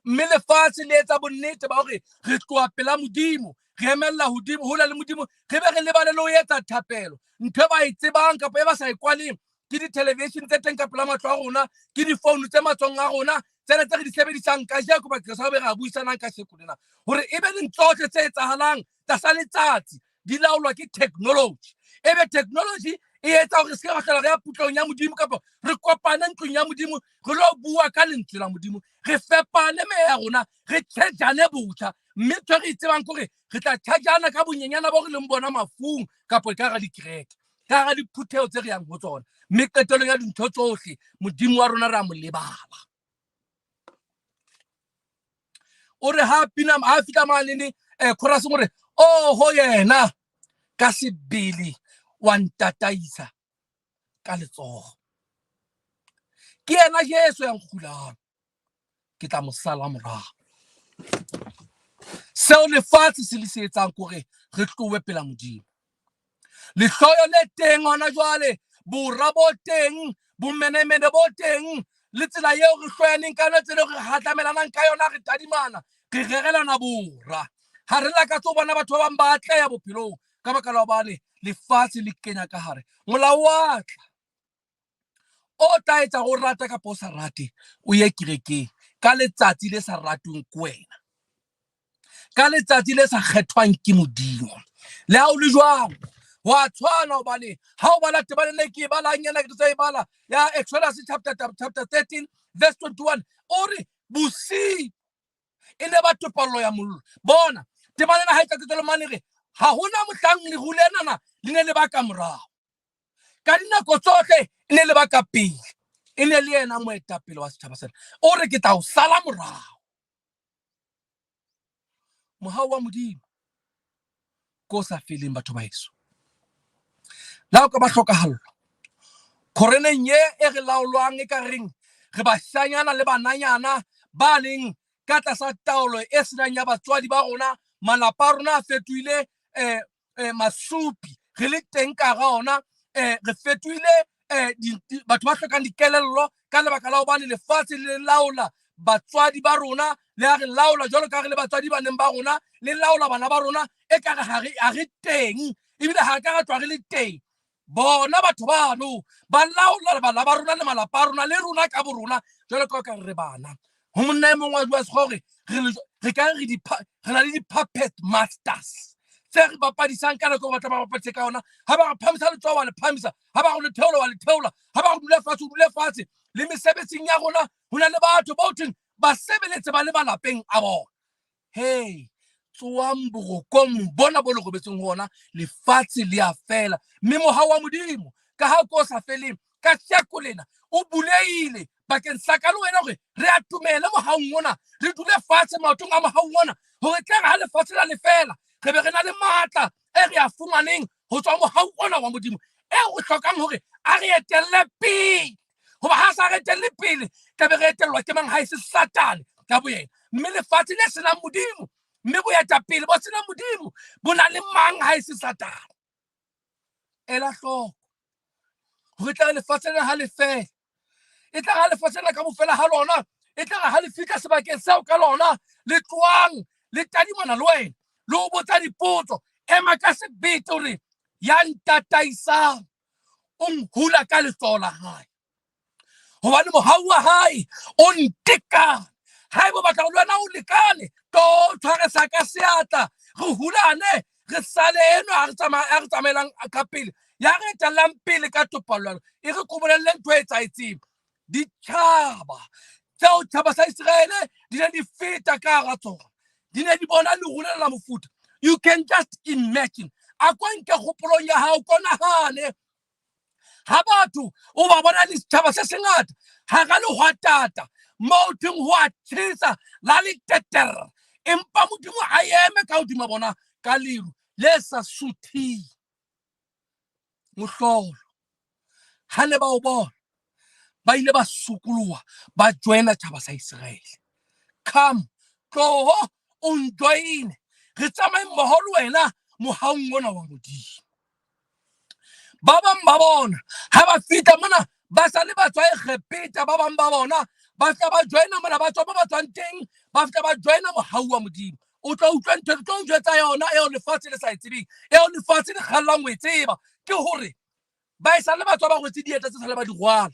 Mme lefatshe le etsa bonnete ba hore re tloha pela Modimo, re emella hodimo hole le Modimo, re be re lebale le ho etsa thapelo. Ntho e ba e tsebang kapa e ba sa e kwaleng ke di-television tse teng ka pela matlo a rona, ke di-phone tse matsong a rona, tsena tse re di sebedisang kajeko bakeng sa ho be re a buisanang kajeko lena, hore e be dintho tsohle tse etsahalang tlasa letsatsi di laolwa ke technology. Ebe technology e etsa hore re se ke ra hlola re ya putlong ya Modimo kapa re kopane ntlong ya Modimo re lo bua ka lentswe la Modimo, re fepane meya ya rona, re tjhejane botjha. Mme ntho e re e tsebang ke hore re tla tjhejana ka bonyenyana bo re leng bona mafung kapa ka hara dikereke, ka hara diphutheho tse re yang ho tsona. Mme qetellong ya dintho tsohle Modimo wa rona re a mo lebala. O re ha pina ha fihla mane ne chorus o re oho yena ka sebele wa ntataisa ka letsoho, ke yena Jesu ya nkgulang, ke tla mo sala morao. Seo lefatshe se le se etsang ke hore re tlohe pela Modimo. Lehloyo le teng hona jwale, bora bo teng, bomenemene bo teng, le tsela eo re hloyaneng ka yona, tsela eo re hatlamelanang ka yona, re tadimana, re rerelana bora. Ha re lakatse ho bona batho ba bang ba atleha bophelong ka baka la hobane lefatshe le kenya ka hare. Molao wa tla o tla etsa go rata kapa o sa rate, o ye kerekeng ka letsatsi le sa ratweng ke wena, ka letsatsi le sa kgethwang ke Modimo. Le ha o le jwalo, wa tshwana, hobane ha o bala temana e ke e balang ena, ke tla e bala ya Exodus chapter 13 verse 21, o re bosiu e ne ba topollo ya mollo. Bona temana ena ha e tlatsetsa le mane re ha hona mohlang leru lenana le ne le ba ka morao, ka dinako tsohle e ne le ba ka pele, e ne le yena moetapele wa setjhaba sena. O re ke tla o sala morao. Mohau wa Modimo ko sa feleng, batho ba heso. Le ha o ka ba hlokahallwa khoreneng ye e re laolwang, e ka reng re bashanyana le bananyana ba leng ka tlasa taolo e senang ya batswadi ba rona, malapa a rona a fetohile masupi, re le teng ka hara ona, re fetohile batho ba hlokang dikelello ka lebaka la hobane lefatshe le laola batswadi ba rona, le ha re laola jwalo ka re le batswadi ba neng ba rona, le laola bana ba rona, e ka re ha re teng, ebile ha re ka ra tloha re le teng. Bona batho bano ba laola bana ba rona le malapa a rona le rona ka borona jwalo ka ka re bana. Ho monna e mong wa bua sekgowa hore re ka re re na le di-puppet masters tse re bapadisang ka nako e batla ba bapadise ka yona. Ha ba re phamisa letsoho wa le phamisa, ha ba re le theola wa le theola, ha ba re dule fatshe o dule fatshe. Le mesebetsing ya rona ho na le batho ba ho thweng ba sebeletse ba le malapeng a bona. Hey, tsoang borokong bona bo le robetseng ho ona, lefatshe le a fela. Mme mohau wa Modimo ka ha ko sa feleng ka tjeko lena o buleile bakeng sa ka le wena hore re atomele mohaung ona, re dule fatshe maotong a mohaung ona, hore tle re ha lefatshe la lefela re be re na le matla e re a fumaneng ho tswa mohau ona wa Modimo e o hlokang hore a re etelle pele. Hoba ha sa re etelle pele, tla be re etellwa ke mang ha e se Satane ka boyena? Mme lefatshe le senang Modimo, mme boetapele bo senang Modimo bo na le mang ha e se Satane? Ela hloko hore tla re lefatshe lena ha le fela, e tla re ha lefatshe lena ka bofela ha lona, e tla re ha le fihla sebakeng seo ka lona le tloang le tadimana le wena le ho botsa dipotso, ema ka sebete hore ya ntataisang o nhula ka letsoho la hae. Gobane mogau wa gae o ntekane. Ga e bo batla go le wena o lekane, to tshware sa ka seatla, re hulane, re sale eno a re tsamaelang ka pele, ya re etellang pele ka topallwana. E re kobolelle ntho e etsaetseng. Ditjhaba tseo tjhaba sa Iseraele di ne di feta ka hara tsona, di ne di bona leru lena la mofuta. You can just imagine. A ko nke kgopolong ya hao, ko nahane ha batho o ba bona le setjhaba se sengata hara lehwatata moo thweng ho a tjhesa la le teterra, empa Modimo a eme ka hodima bona ka leru le sa suthing. Mohlolo ha ne ba o bona, ba ile ba sokoloha, ba joina tjhaba sa Iseraele. Come, tloho o njoine, re tsamaye mmoho le wena mohaung ona wa Modimo. Ba bang ba bona ha ba fihla mona ba sa le ba tswa Egepeta, ba bang ba bona ba fihla ba joina mona, ba tswa mo ba tswang teng, ba fihla ba joina mohau wa Modimo. O tla utlwa ntho ke tlo o jwetsa yona eo lefatshe le sa e tsebeng, eo lefatshe le kgallang ho e tseba, ke hore ba e sale ba tswa ba rwetse dieta tse sale ba di rwala,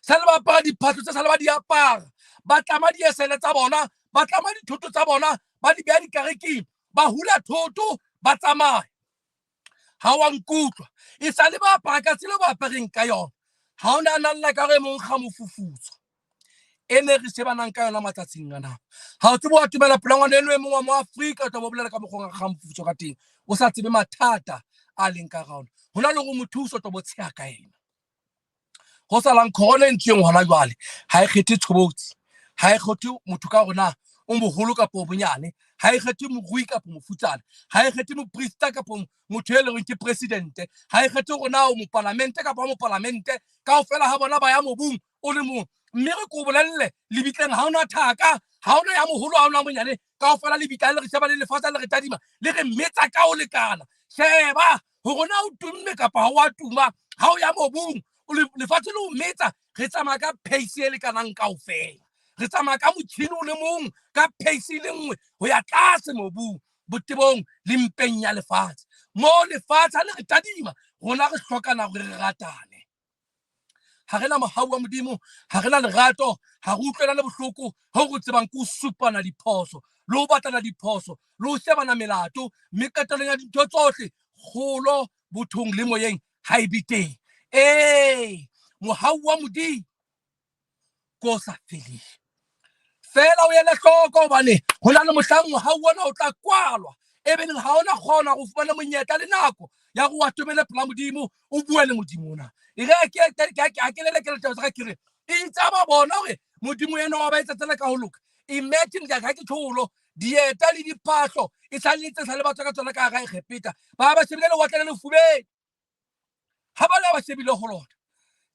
sale ba apara diphahlo tse sale ba di apara, ba tlama diesele tsa bona, ba tlama dithoto tsa bona, ba di beha dikariking, ba hula thoto, ba tsamaya. Ha wa nkutlwa, e sale ba apara ka tsela ba apereng ka yona. Ha o na nalla ka re mong ga mofufutso e ne re shebanang ka yona matsatsing ana. Ha o tsebe wa tumela pela ngwana eno e mong wa mo Afrika, o tla bo bolela ka mokgwa ga mofufutso ka teng, o sa tsebe mathata a leng ka ga ona. Ho na le hore mothuso tlo bo tsheha ka ena. Ho salang corona e ntsweng hona jwale ha e kgethe tshobotsi, ha e kgethe motho ka hore na o moholo kapa o monyane, ha e kgethe morui kapa mofutsana, ha e kgethe moprista kapa motho e leng ke presidente, ha e kgethe hore na o mopalamente kapa o mopalamente, kaofela ha bona ba ya mobung o le mong. Mme re ko bolelle, lebitleng ha ona thaka, ha ona ya moholo, ha ona monyane, kaofela lebitla le re sheba le lefatshe le re tadima le re metsa ka ho lekana. Sheba hore na o tumme kapa ha o a tuma, ha o ya mobung lefatshe le o metsa. Re tsamaya ka pace e lekanang kaofela, re tsamaya ka motjhini o le mong, ka pace e le nngwe ho ya tlase mobung, botebong le mpeng ya lefatshe. Mo lefatshe ha le re tadima, rona re hlokana hore re ratane. Ha re na mohau wa Modimo, ha re na lerato, ha re utlwelane bohloko. Ho re tsebang ke ho supana diphoso le ho batlana diphoso le ho shebana melato, mme qetellong ya dintho tsohle kgolo bothong le moyeng ha e be teng. Ee, mohau wa Modimo ke o sa feleng. Fela o ele hloko, hobane ho na le mohlang mohau ona o tla kwalwa, e beneng ha ona kgona go fumana monyetla le nako ya go atomele pela Modimo, o bue le Modimo ona. E re a ke lelekele taba tsa ka, ke re e itse ba bona hore Modimo ena wa ba etsa tsela ka ho loka. Imagine ka ke tsholo dieta le diphahlo e sa le tse sa le batho ka tsona ka hara Egepeta, ba ba shebile lewatle le lefubeng, ha ba le ba shebile ho lona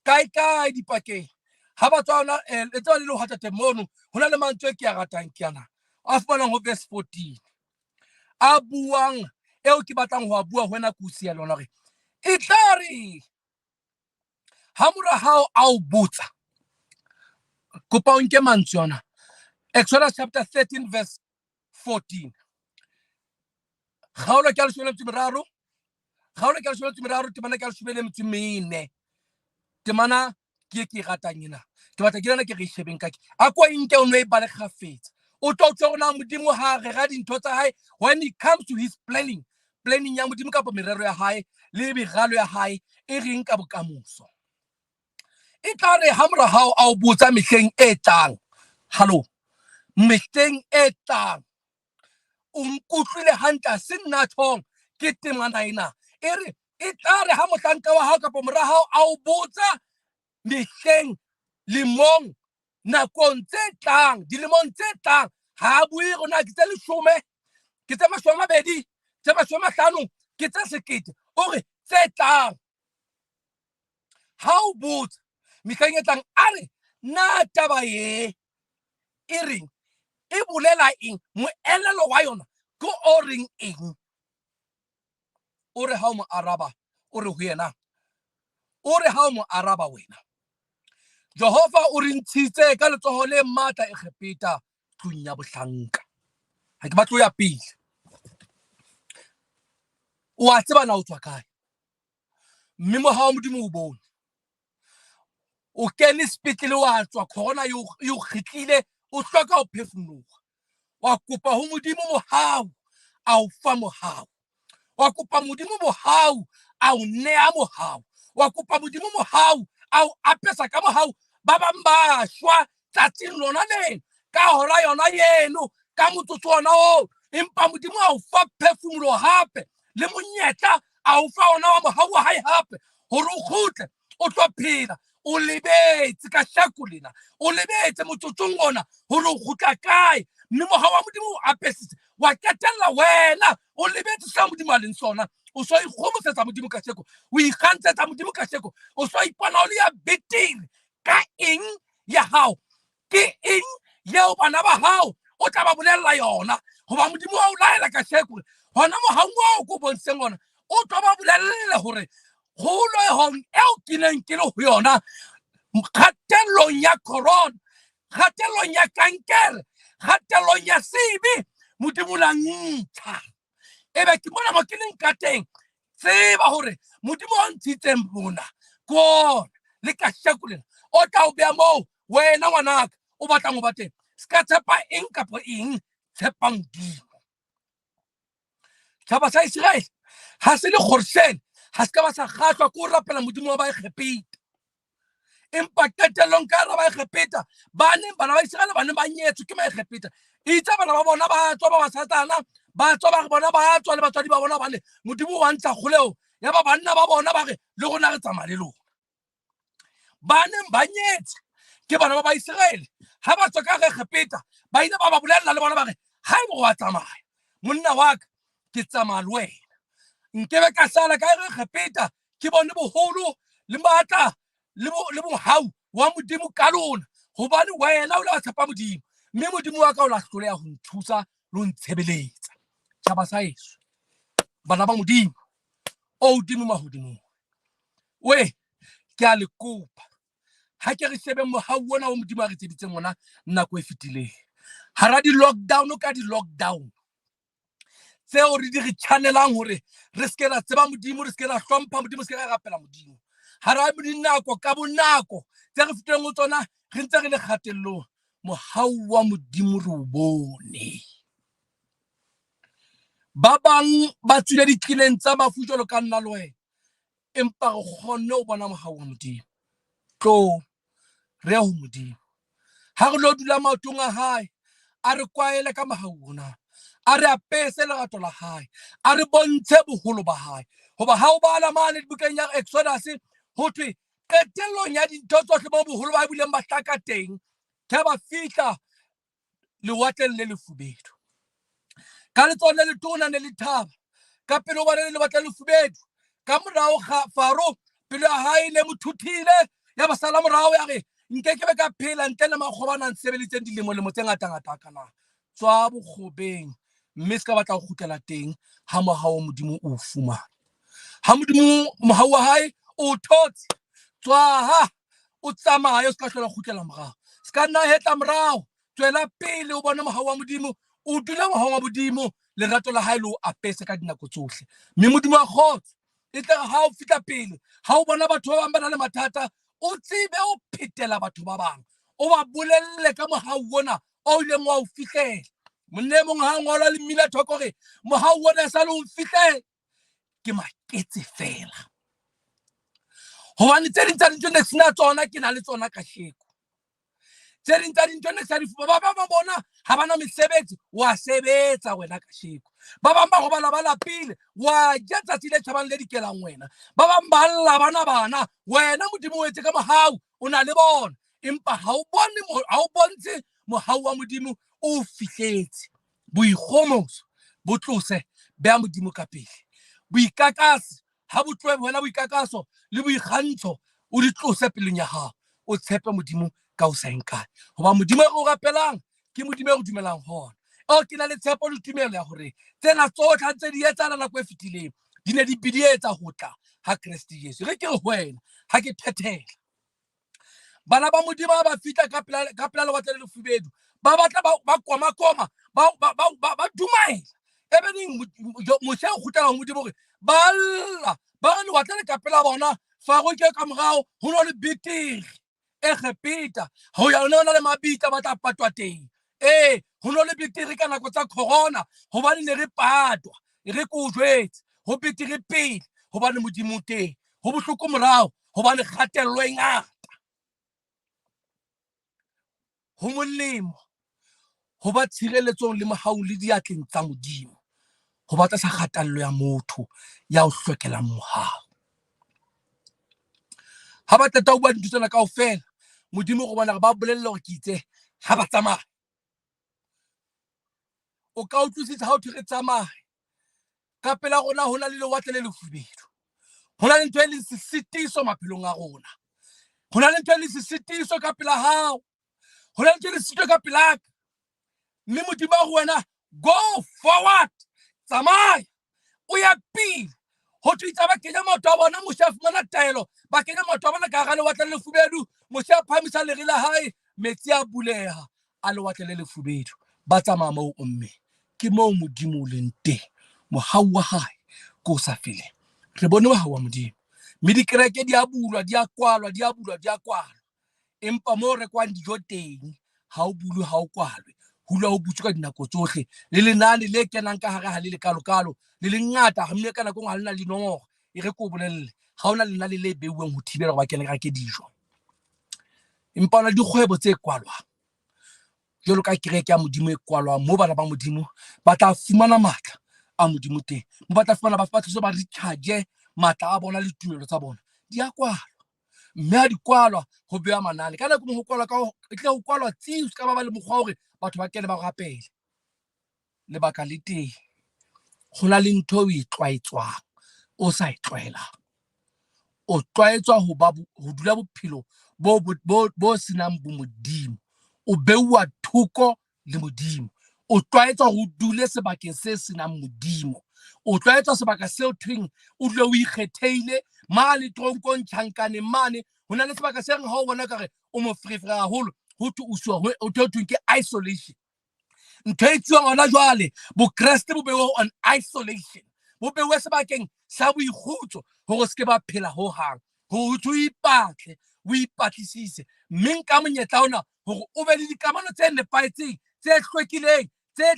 kae kae dipakeng ha ba tswa ona le tswa le lehwatate mono. Ho na le mantswe ke a ratang, ke ana a fumanang ho verse 14 a buang, eo ke batlang ho a bua ho wena kusi ya lona, hore e tla re ha mora hao a o botsa, kopa o nke mantswe ona, Exodus chapter 13 verse 14, kgaolo ke ya 13, kgaolo ke ya 13, temana ke ya 14. Temana ke e ke e ratang ena, ke batla ke yona ke re shebeng ka ke a ko nke o no e bale kgafetsa, o tlo utlwa hore na Modimo ha rera dintho tsa hae when it comes to his planning, planning ya Modimo kapa merero ya hae le meralo ya hae e reng ka bokamoso. E tla re ha mora hao a o botsa mehleng e tlang, hallo, mehleng e tlang, o nkutlwile hantle, se nna tjhong, ke temana ena e re e tla re ha mohlanka wa hao kapa mora hao a o botsa mehleng, lemong, nakong tse tlang, dilemong tse tlang, ha a bue rona ke tse 10, ke tse 20, tse 50, ke tse 1000, o re tse tlang. Ha o botsa mehleng e tlang, a re na taba e e reng, e bolela eng, moelelo wa yona ke o reng eng? O re ha o mo araba, o re ho yena, o re ha o mo araba wena, Jehova o re ntshitse ka letsoho le matla Egepeta, tlung ya bohlanka. Ha ke batlo ya pele, o a tseba na o tswa kae, mme mohau wa Modimo o bone. O kene sepetlele wa tswa, corona e o kgitlile, o hloka ho phefumoloha. Wa kopa ho Modimo mohau, a o fa mohau. Wa kopa Modimo mohau, a o nea mohau. Wa kopa Modimo mohau, a o apesa ka mohau. Ba bang ba shwa tsatsing lona leno, ka hora yona eno, ka motsotso ona oo, empa Modimo a o fa phefumoloho hape le monyetla, a o fa ona wa mohau wa hae hape hore o kgutle o tlo phela. O lebetse ka shako lena, o lebetse motsotsong ona hore o kgutla kae, mme mohau wa Modimo o apesitse wa qetella wena o lebetse seo Modimo a leng sona. O so ikgomosetsa Modimo ka sheko, o ikgantshetsa Modimo ka sheko, o so ipona o le ya betere ka eng ya hao. Ke eng yeo bana ba hao o tla ba bolella yona? Hoba Modimo wa o laela ka sheko hona mohaung oo ko bontsheng ona, o tlo ba bolelle hore kgolehong eo ke neng ke le ho yona, kgatellong ya corona, kgatellong ya kankere, kgatellong ya sebe, Modimo la ntsha. Ebe ke mona mo ke leng ka teng. Tseba hore Modimo o ntshitseng mona ke ona le kasheko lena o tla o beha moo wena ngwanaka o batlang ho ba teng. Se ka tshepa eng kapa eng, tshepa Modimo. Tjhaba sa Iseraele ha se le Gorshene, ha se ka ba sa kgahlwa ke ho rapela Modimo wa Baegepeta. Empa qetellong ka hara Baegepeta, ba neng bana ba Iseraele ba neng ba nyetswe ke Maegepeta, itse bana ba bona ba tswa ba basetsana, ba tswa ba re bona ba tswa le batswadi ba bona, hobane Modimo wa ntsha kgoleho. Ya ba banna ba bona ba re le rona re tsamaya le lona. Ba neng ba nyetse ke bana ba Baiseraele, ha ba tswa ka Egepeta, ba ile ba ba bolella le bona ba re, haeba wa tsamaya monna wa ka, ke tsamaya le wena. Nkebe ka sala ka Egepeta, ke bone boholo le matla le mohau wa Modimo ka lona, hobane wena o le wa tshepa Modimo, mme Modimo wa ka o la hloleha ho nthusa le ho ntshebeletsa. Tjhaba sa heso, bana ba Modimo o hodimo mahodimong, we ke a le kopa, ha ke re shebeng mohau ona o Modimo a re tseditseng ona nako e fetileng. Hara di-lockdown ka di-lockdown tseo re di re channelang hore re se ke ra tseba Modimo, re se ke ra hlompha Modimo, re se ke ra rapela Modimo. Hara dinako ka bonako tse re fetileng ho tsona, re ntse re le kgatellong, mohau wa Modimo re o bone. Ba bang ba tswile ditlileng tsa mafu jwalo ka nna le wena, empa re kgonne ho bona mohau wa Modimo. Tlo re ye ho Modimo. Ha re lo dula maotong a hae, a re kwaele ka mohau ona, a re apese lerato la hae, a re bontshe boholo ba hae. Hoba ha o bala mane dibukeng ya Exodus, ho thwe qetellong ya dintho tsohle mo boholo ba bileng ba hlaka teng, ke ba fihla lewatleng le lefubedu. Ka letsoho le letona ne le thaba, ka pele ho bona le lewatle le lefubedu. Ka morao ga Faro, pelo ya hae ne mo thuthile, ya ba sala morao ya re, nke ke be ka phela ntle le makgoba a nang sebelitseng dilemo-lemo tse ngata-ngata kana. Tswa bokgobeng, mme se ka batla ho kgutlela teng ha mohau wa Modimo o fumana. Ha Modimo mohau wa hae o thotse, tswa ha o tsamaye, o se ka hlola kgutlela morao. Se ka nna hetla morao, tswela pele o bone mohau wa Modimo, o dule mohau wa Modimo, lerato la hae le o apese ka dinako tsohle. Mme Modimo wa kgotso e tle ha o fihla pele, ha o bona batho ba bang ba na le mathata, o tsebe o phetela batho ba bang, o ba bolelle ka mohau ona o ileng wa o fihlela. Monna e mong ha ngola le mmila thoko hore mohau ona e sa le o fihlela, ke maketse fela. Hobane tse ding tsa dintho ne sena tsona, ke na le tsona kasheko. Tse ding tsa dintho ne sa di fumana, ba bang ba bona ha bana mesebetsi, wa sebetsa wena kasheko. Ba bang ba robala ba lapile, wa ja tsatsi le tjhabang le dikelang wena. Ba bang ba lla bana bana, wena Modimo o etse ka mohau, o na le bona. Empa ha o bone, ha o bontshe mohau wa Modimo o fihletse. Boikgomoso bo tlose, beha Modimo ka pele. Boikakasi ha bo tlohe wena, boikakaso le boikgantsho o di tlose pelong ya hao, o tshepe Modimo ka ho sa eng kae. Hoba Modimo e re o rapelang ke Modimo e re dumelang ho ona. O ke na le tshepo le tumelo ya hore tsena tsohle ha ntse di etsahala nako e fetileng, di ne di bidietsa ho tla ha Kreste Jesu. Re ke re ho wena, ha ke phethela. Bana ba Modimo ha ba fihla ka pela lewatle le lefubedu, ba batla ba koma-koma, ba dumaela. Ebe neng Moshe o kgutlela ho Modimo hore ba lla, ba re lewatle le ka pela bona, Faro ke ka morao, ho no le betere. Egepeta ho ya ona le mabitla ba tla patwa teng. Ee, ho no le betere ka nako tsa corona hobane ne re patwa. E re ke o jwetse, ho betere pele hobane Modimo o teng, ho bohloko morao hobane kgatello e ngata. Ho molemo ho ba tshireletsong le mohaung le diatleng tsa Modimo, ho ba tlasa kgatello ya motho ya o hlokelang mohau. Ha ba qeta ho bua dintho tsena kaofela, Modimo go bona ba bolelle hore ke itse ha ba tsamaya. O ka utlwisisa ha o thwe re tsamaye. Ka pela rona ho na le lewatle le lefubedu. Ho na le ntho e leng sesitiso maphelong a rona. Ho na le ntho e leng sesitiso ka pela hao. Ho na le ntho e leng sesitiso ka pela ka. Mme Modimo a re wena, go forward, tsamaya, o ya pele. Ho thwe itse ba kenya maoto a bona, Moshe a fumana taelo, ba kenya maoto a bona ka hara lewatle le lefubedu. Moshe a phahamisa lere la hae, metsi a buleha a lewatle le lefubedu. Ba tsamaya moo mme ke moo Modimo o leng teng. Mohau wa hae ke o sa feleng. Re bone mohau wa Modimo. Mme dikereke di a bulwa, di a kwalwa, di a bulwa, di a kwalwa. Empa moo rekwang dijo teng ha o bulwe, ha o kwalwe. Ho dula ho butswe ka dinako tsohle. Le lenane le kenang ka hare ha le lekalokalo, le le ngata, mme ka nako e nngwe ha le na le dinomoro. E re ke o bolelle, ha hona lenane le beuweng ho thibela hore ba kene reke dijo. Empa hona le dikgwebo tse kwalwang. Jwalo ka kereke ya Modimo e kwalwang, moo bana ba Modimo ba tla fumana matla a Modimo teng. Moo ba tla fumana ba thuse ba recharge matla a bona le tumelo tsa bona. Di a kwalwa. Mme ha di kwalwa ho bewa manane. Ka nako ho kwalwa ka ho, e tle ho kwalwa tsiu, se ka ba ba le mokgwa hore batho ba kene ba rapele. Lebaka le teng, ho na le ntho o e tlwaetswang, o sa e tlwaelang. O tlwaetswa ho ba ho dula bophelo bo bo bo senang bomodimo. O beuwa thoko le Modimo. O tlwaetswa hore o dule sebakeng se senang Modimo. O tlwaetswa sebaka seo thweng o dule o ikgethehile mane tronkong, tjhankaneng mane. Ho na le sebaka se reng ha o bona kare o moferefere haholo, ho thwe o siwa ho thweng ke isolation. Ntho e etsuwang hona jwale, Bokreste bo beuwe on isolation. Bo beuwe sebakeng sa boikgutso hore se ke ba phela hohang. Hore o ipatle, o ipatlisise. Mme nka monyetla ona hore o be le dikamano tse nepahetseng, tse hlwekileng, tse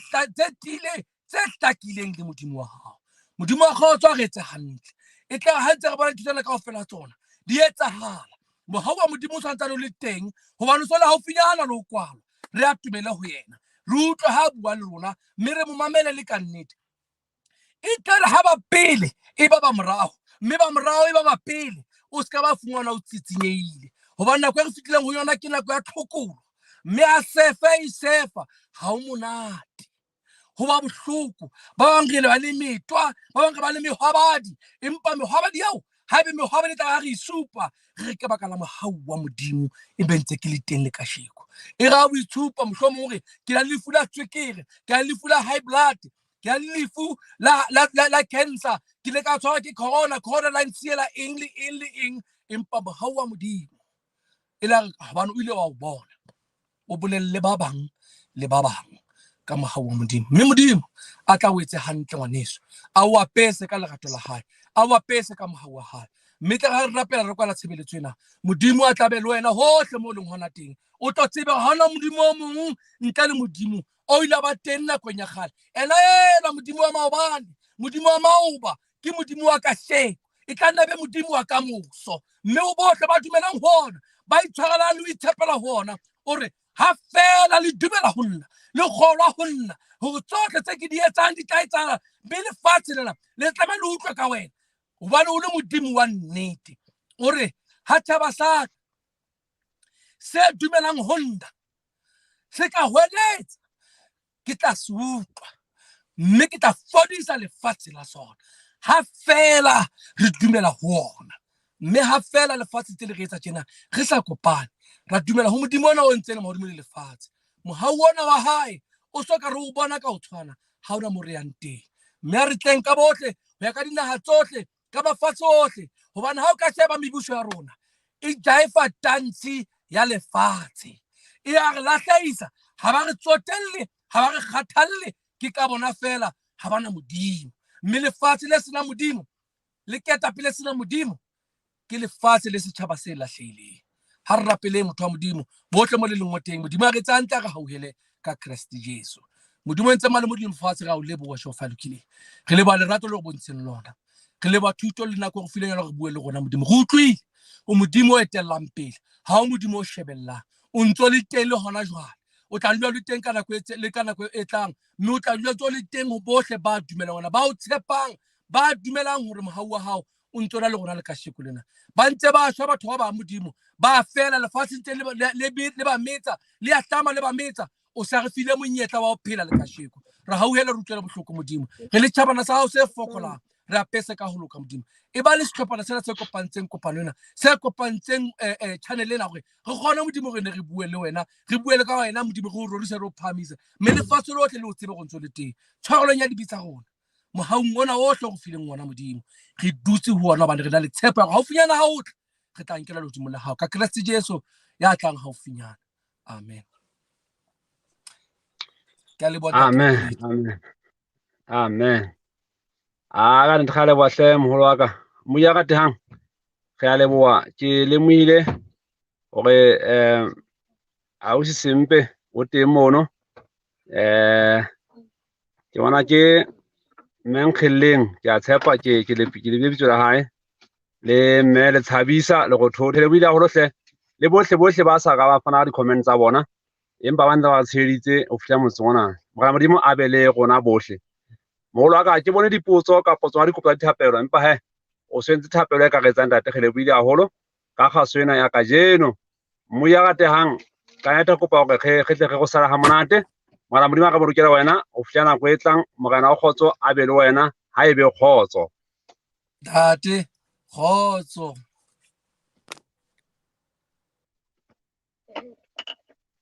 tiileng, tse hlakileng le Modimo wa hao. Modimo wa kgotso a re etse hantle. E tla ha ntse re bona dintho tsena kaofela tsona di etsahala. Mohau wa Modimo o santsane o le teng hobane o so le haufinyana le ho kwalwa. Re atumele ho yena, re utlwe ha a bua le rona mme re mo mamele le ka nnete. E tla re ha ba pele e ba ba morao, mme ba morao e ba ba pele. O se ka ba fumana o tsitsinyehile hobane nako e re fihlileng ho yona ke nako ya tlhokolo, mme a sefe e sefa ha o monate. Ho ba bohloko, ba bang re ba le metwa, ba bang re ba le mehwabadi, empa mehwabadi eo ha ebe mehwabadi tla re supa, re ke baka la mohau wa Modimo e be ntse ke le teng le kasheko. E ra boitshupa mohlomong hore ke na le lefu la tswekere, ke na le lefu la high blood, ke na le lefu la cancer, ke ile ka tshwarwa ke corona, corona la ntshiela eng le eng le eng, empa mohau wa Modimo e la re hobane o ile wa o bona, o bolelle ba bang le ba bang ka mohau wa Modimo. Mme Modimo a tla o etse hantle ngwaneso, a o apese ka lerato la hae, a o apese ka mohau wa hae. Mme tla re rapela re kwala tshebeletso ena, Modimo a tla be le wena hohle mo leng hona teng. O tlo tsebe ha hona Modimo o mong ntle le Modimo o ile ba teng nakong ya kgale. Ena ena Modimo wa maobane, Modimo wa maoba, ke Modimo wa kasheko, e tla nna be Modimo wa kamoso. Mme o bohle ba dumelang ho ona, ba itshwarelang le ho itshepela ho ona, o re ha fela le dumela ho nna, le kgolwa ho nna, hore tsohle tse ke di etsang di tla etsahala, mme lefatshe lena le tlameha le utlwe ka wena, hobane o le Modimo wa nnete. O re ha tjhaba sa ka se dumelang ho nna se ka hweletsa, ke tla se utlwa, mme ke tla fodisa lefatshe la sona. Ha fela re dumela ho ona, mme ha fela lefatshe tse le re etsa tjena re sa kopane, ra dumela ho Modimo ona o entseng mahodimo le lefatshe. Mohau ona wa hae o so ka re o bona ka ho tshwana, ha ona mo re yang teng. Mme a re tleng ka bohle ho ya ka dinaha tsohle, ka mafatshe ohle, hobane ha o ka sheba mebuso ya rona e jaifa tantshi ya lefatshe, e a re lahlehisa, ha ba re tsotelle, ha ba re kgathalle, ke ka bona fela ha bana Modimo. Mme lefatshe le senang Modimo, le ketapele senang Modimo, ke lefatshe le setjhaba se lahlehileng. Ha re rapeleng motho wa Modimo, bohle mo le leng mo teng, Modimo a re tsa hantle, a re hauhele ka Kreste Jesu. Modimo o entse mane modimo fatshe, ra o leboha Jehova lokileng. Re leboha lerato le re bontsheng lona. Re leboha thuto le nako re fileng yona re bue le rona Modimo. Re utlwile o Modimo o etellang pele, ha o Modimo o shebellang. O ntso le teng le hona jwale. O tla dula le teng ka nako e le ka nako e tlang, mme o tla dula tso le teng ho bohle ba dumelang wena, ba o tshepang, ba dumelang hore mohau wa hao o ntso na le rona le kasheko lena. Ba ntse ba shwa batho ba bang Modimo, ba fela lefatshe ntse le ba metsa, le a hlama le ba metsa. O sa re file monyetla wa ho phela le kasheko. Re hauhele, re utlwele bohloko Modimo. Re le tjhabana sa hao se fokolang, re apese ka ho loka Modimo. E ba le sehlophana sena se kopantseng kopano ena, se kopantseng channel ena, hore re kgone Modimo re ne re bue le wena, re bue le ka wena Modimo, re o rorise, re o phahamise, mme lefatshe lohle le o tsebe go ntso le teng. Tshwarelong ya dibe tsa rona, mohaung ona ohle o re fileng wona Modimo, re dutse ho ona hobane re na le tshepo ya hore haufinyana ha o tla, re tla nkela lehodimo la hao ka Kreste Jesu ya tlang haufinyana. Amen. Ke a leboha. Amen. Amen. Amen. A ka nnete, re a leboha hle moholo wa ka. Moya ratehang, re a leboha. Ke lemohile hore ausi Sempe o teng mono. Ke bona ke mme Nkgelleng, ke a tshepa ke lebile lebitso la hae, le mme le Tshabisa le Rothotho. Le buile haholo hle, le bohle bohle ba sa ka ba fana ka di-comment tsa bona, empa ba ntse ba tsheheditse ho fihla motseng ona. Morena Modimo a be le rona bohle. Moholo wa ka, ke bone dipotso kapa tsona dikopo tsa dithapelo, empa he o sentse thapelo e ka re etsang ntate. Re lebohile haholo ka kgaso ena ya kajeno. Moya ratehang, ka nnete kopa hore re tle re go sala ha monate. Morena Modimo a re bolokele wena ho fihla nako e tlang. Morena wa kgotso a be le wena, ha e be kgotso. Ntate, kgotso.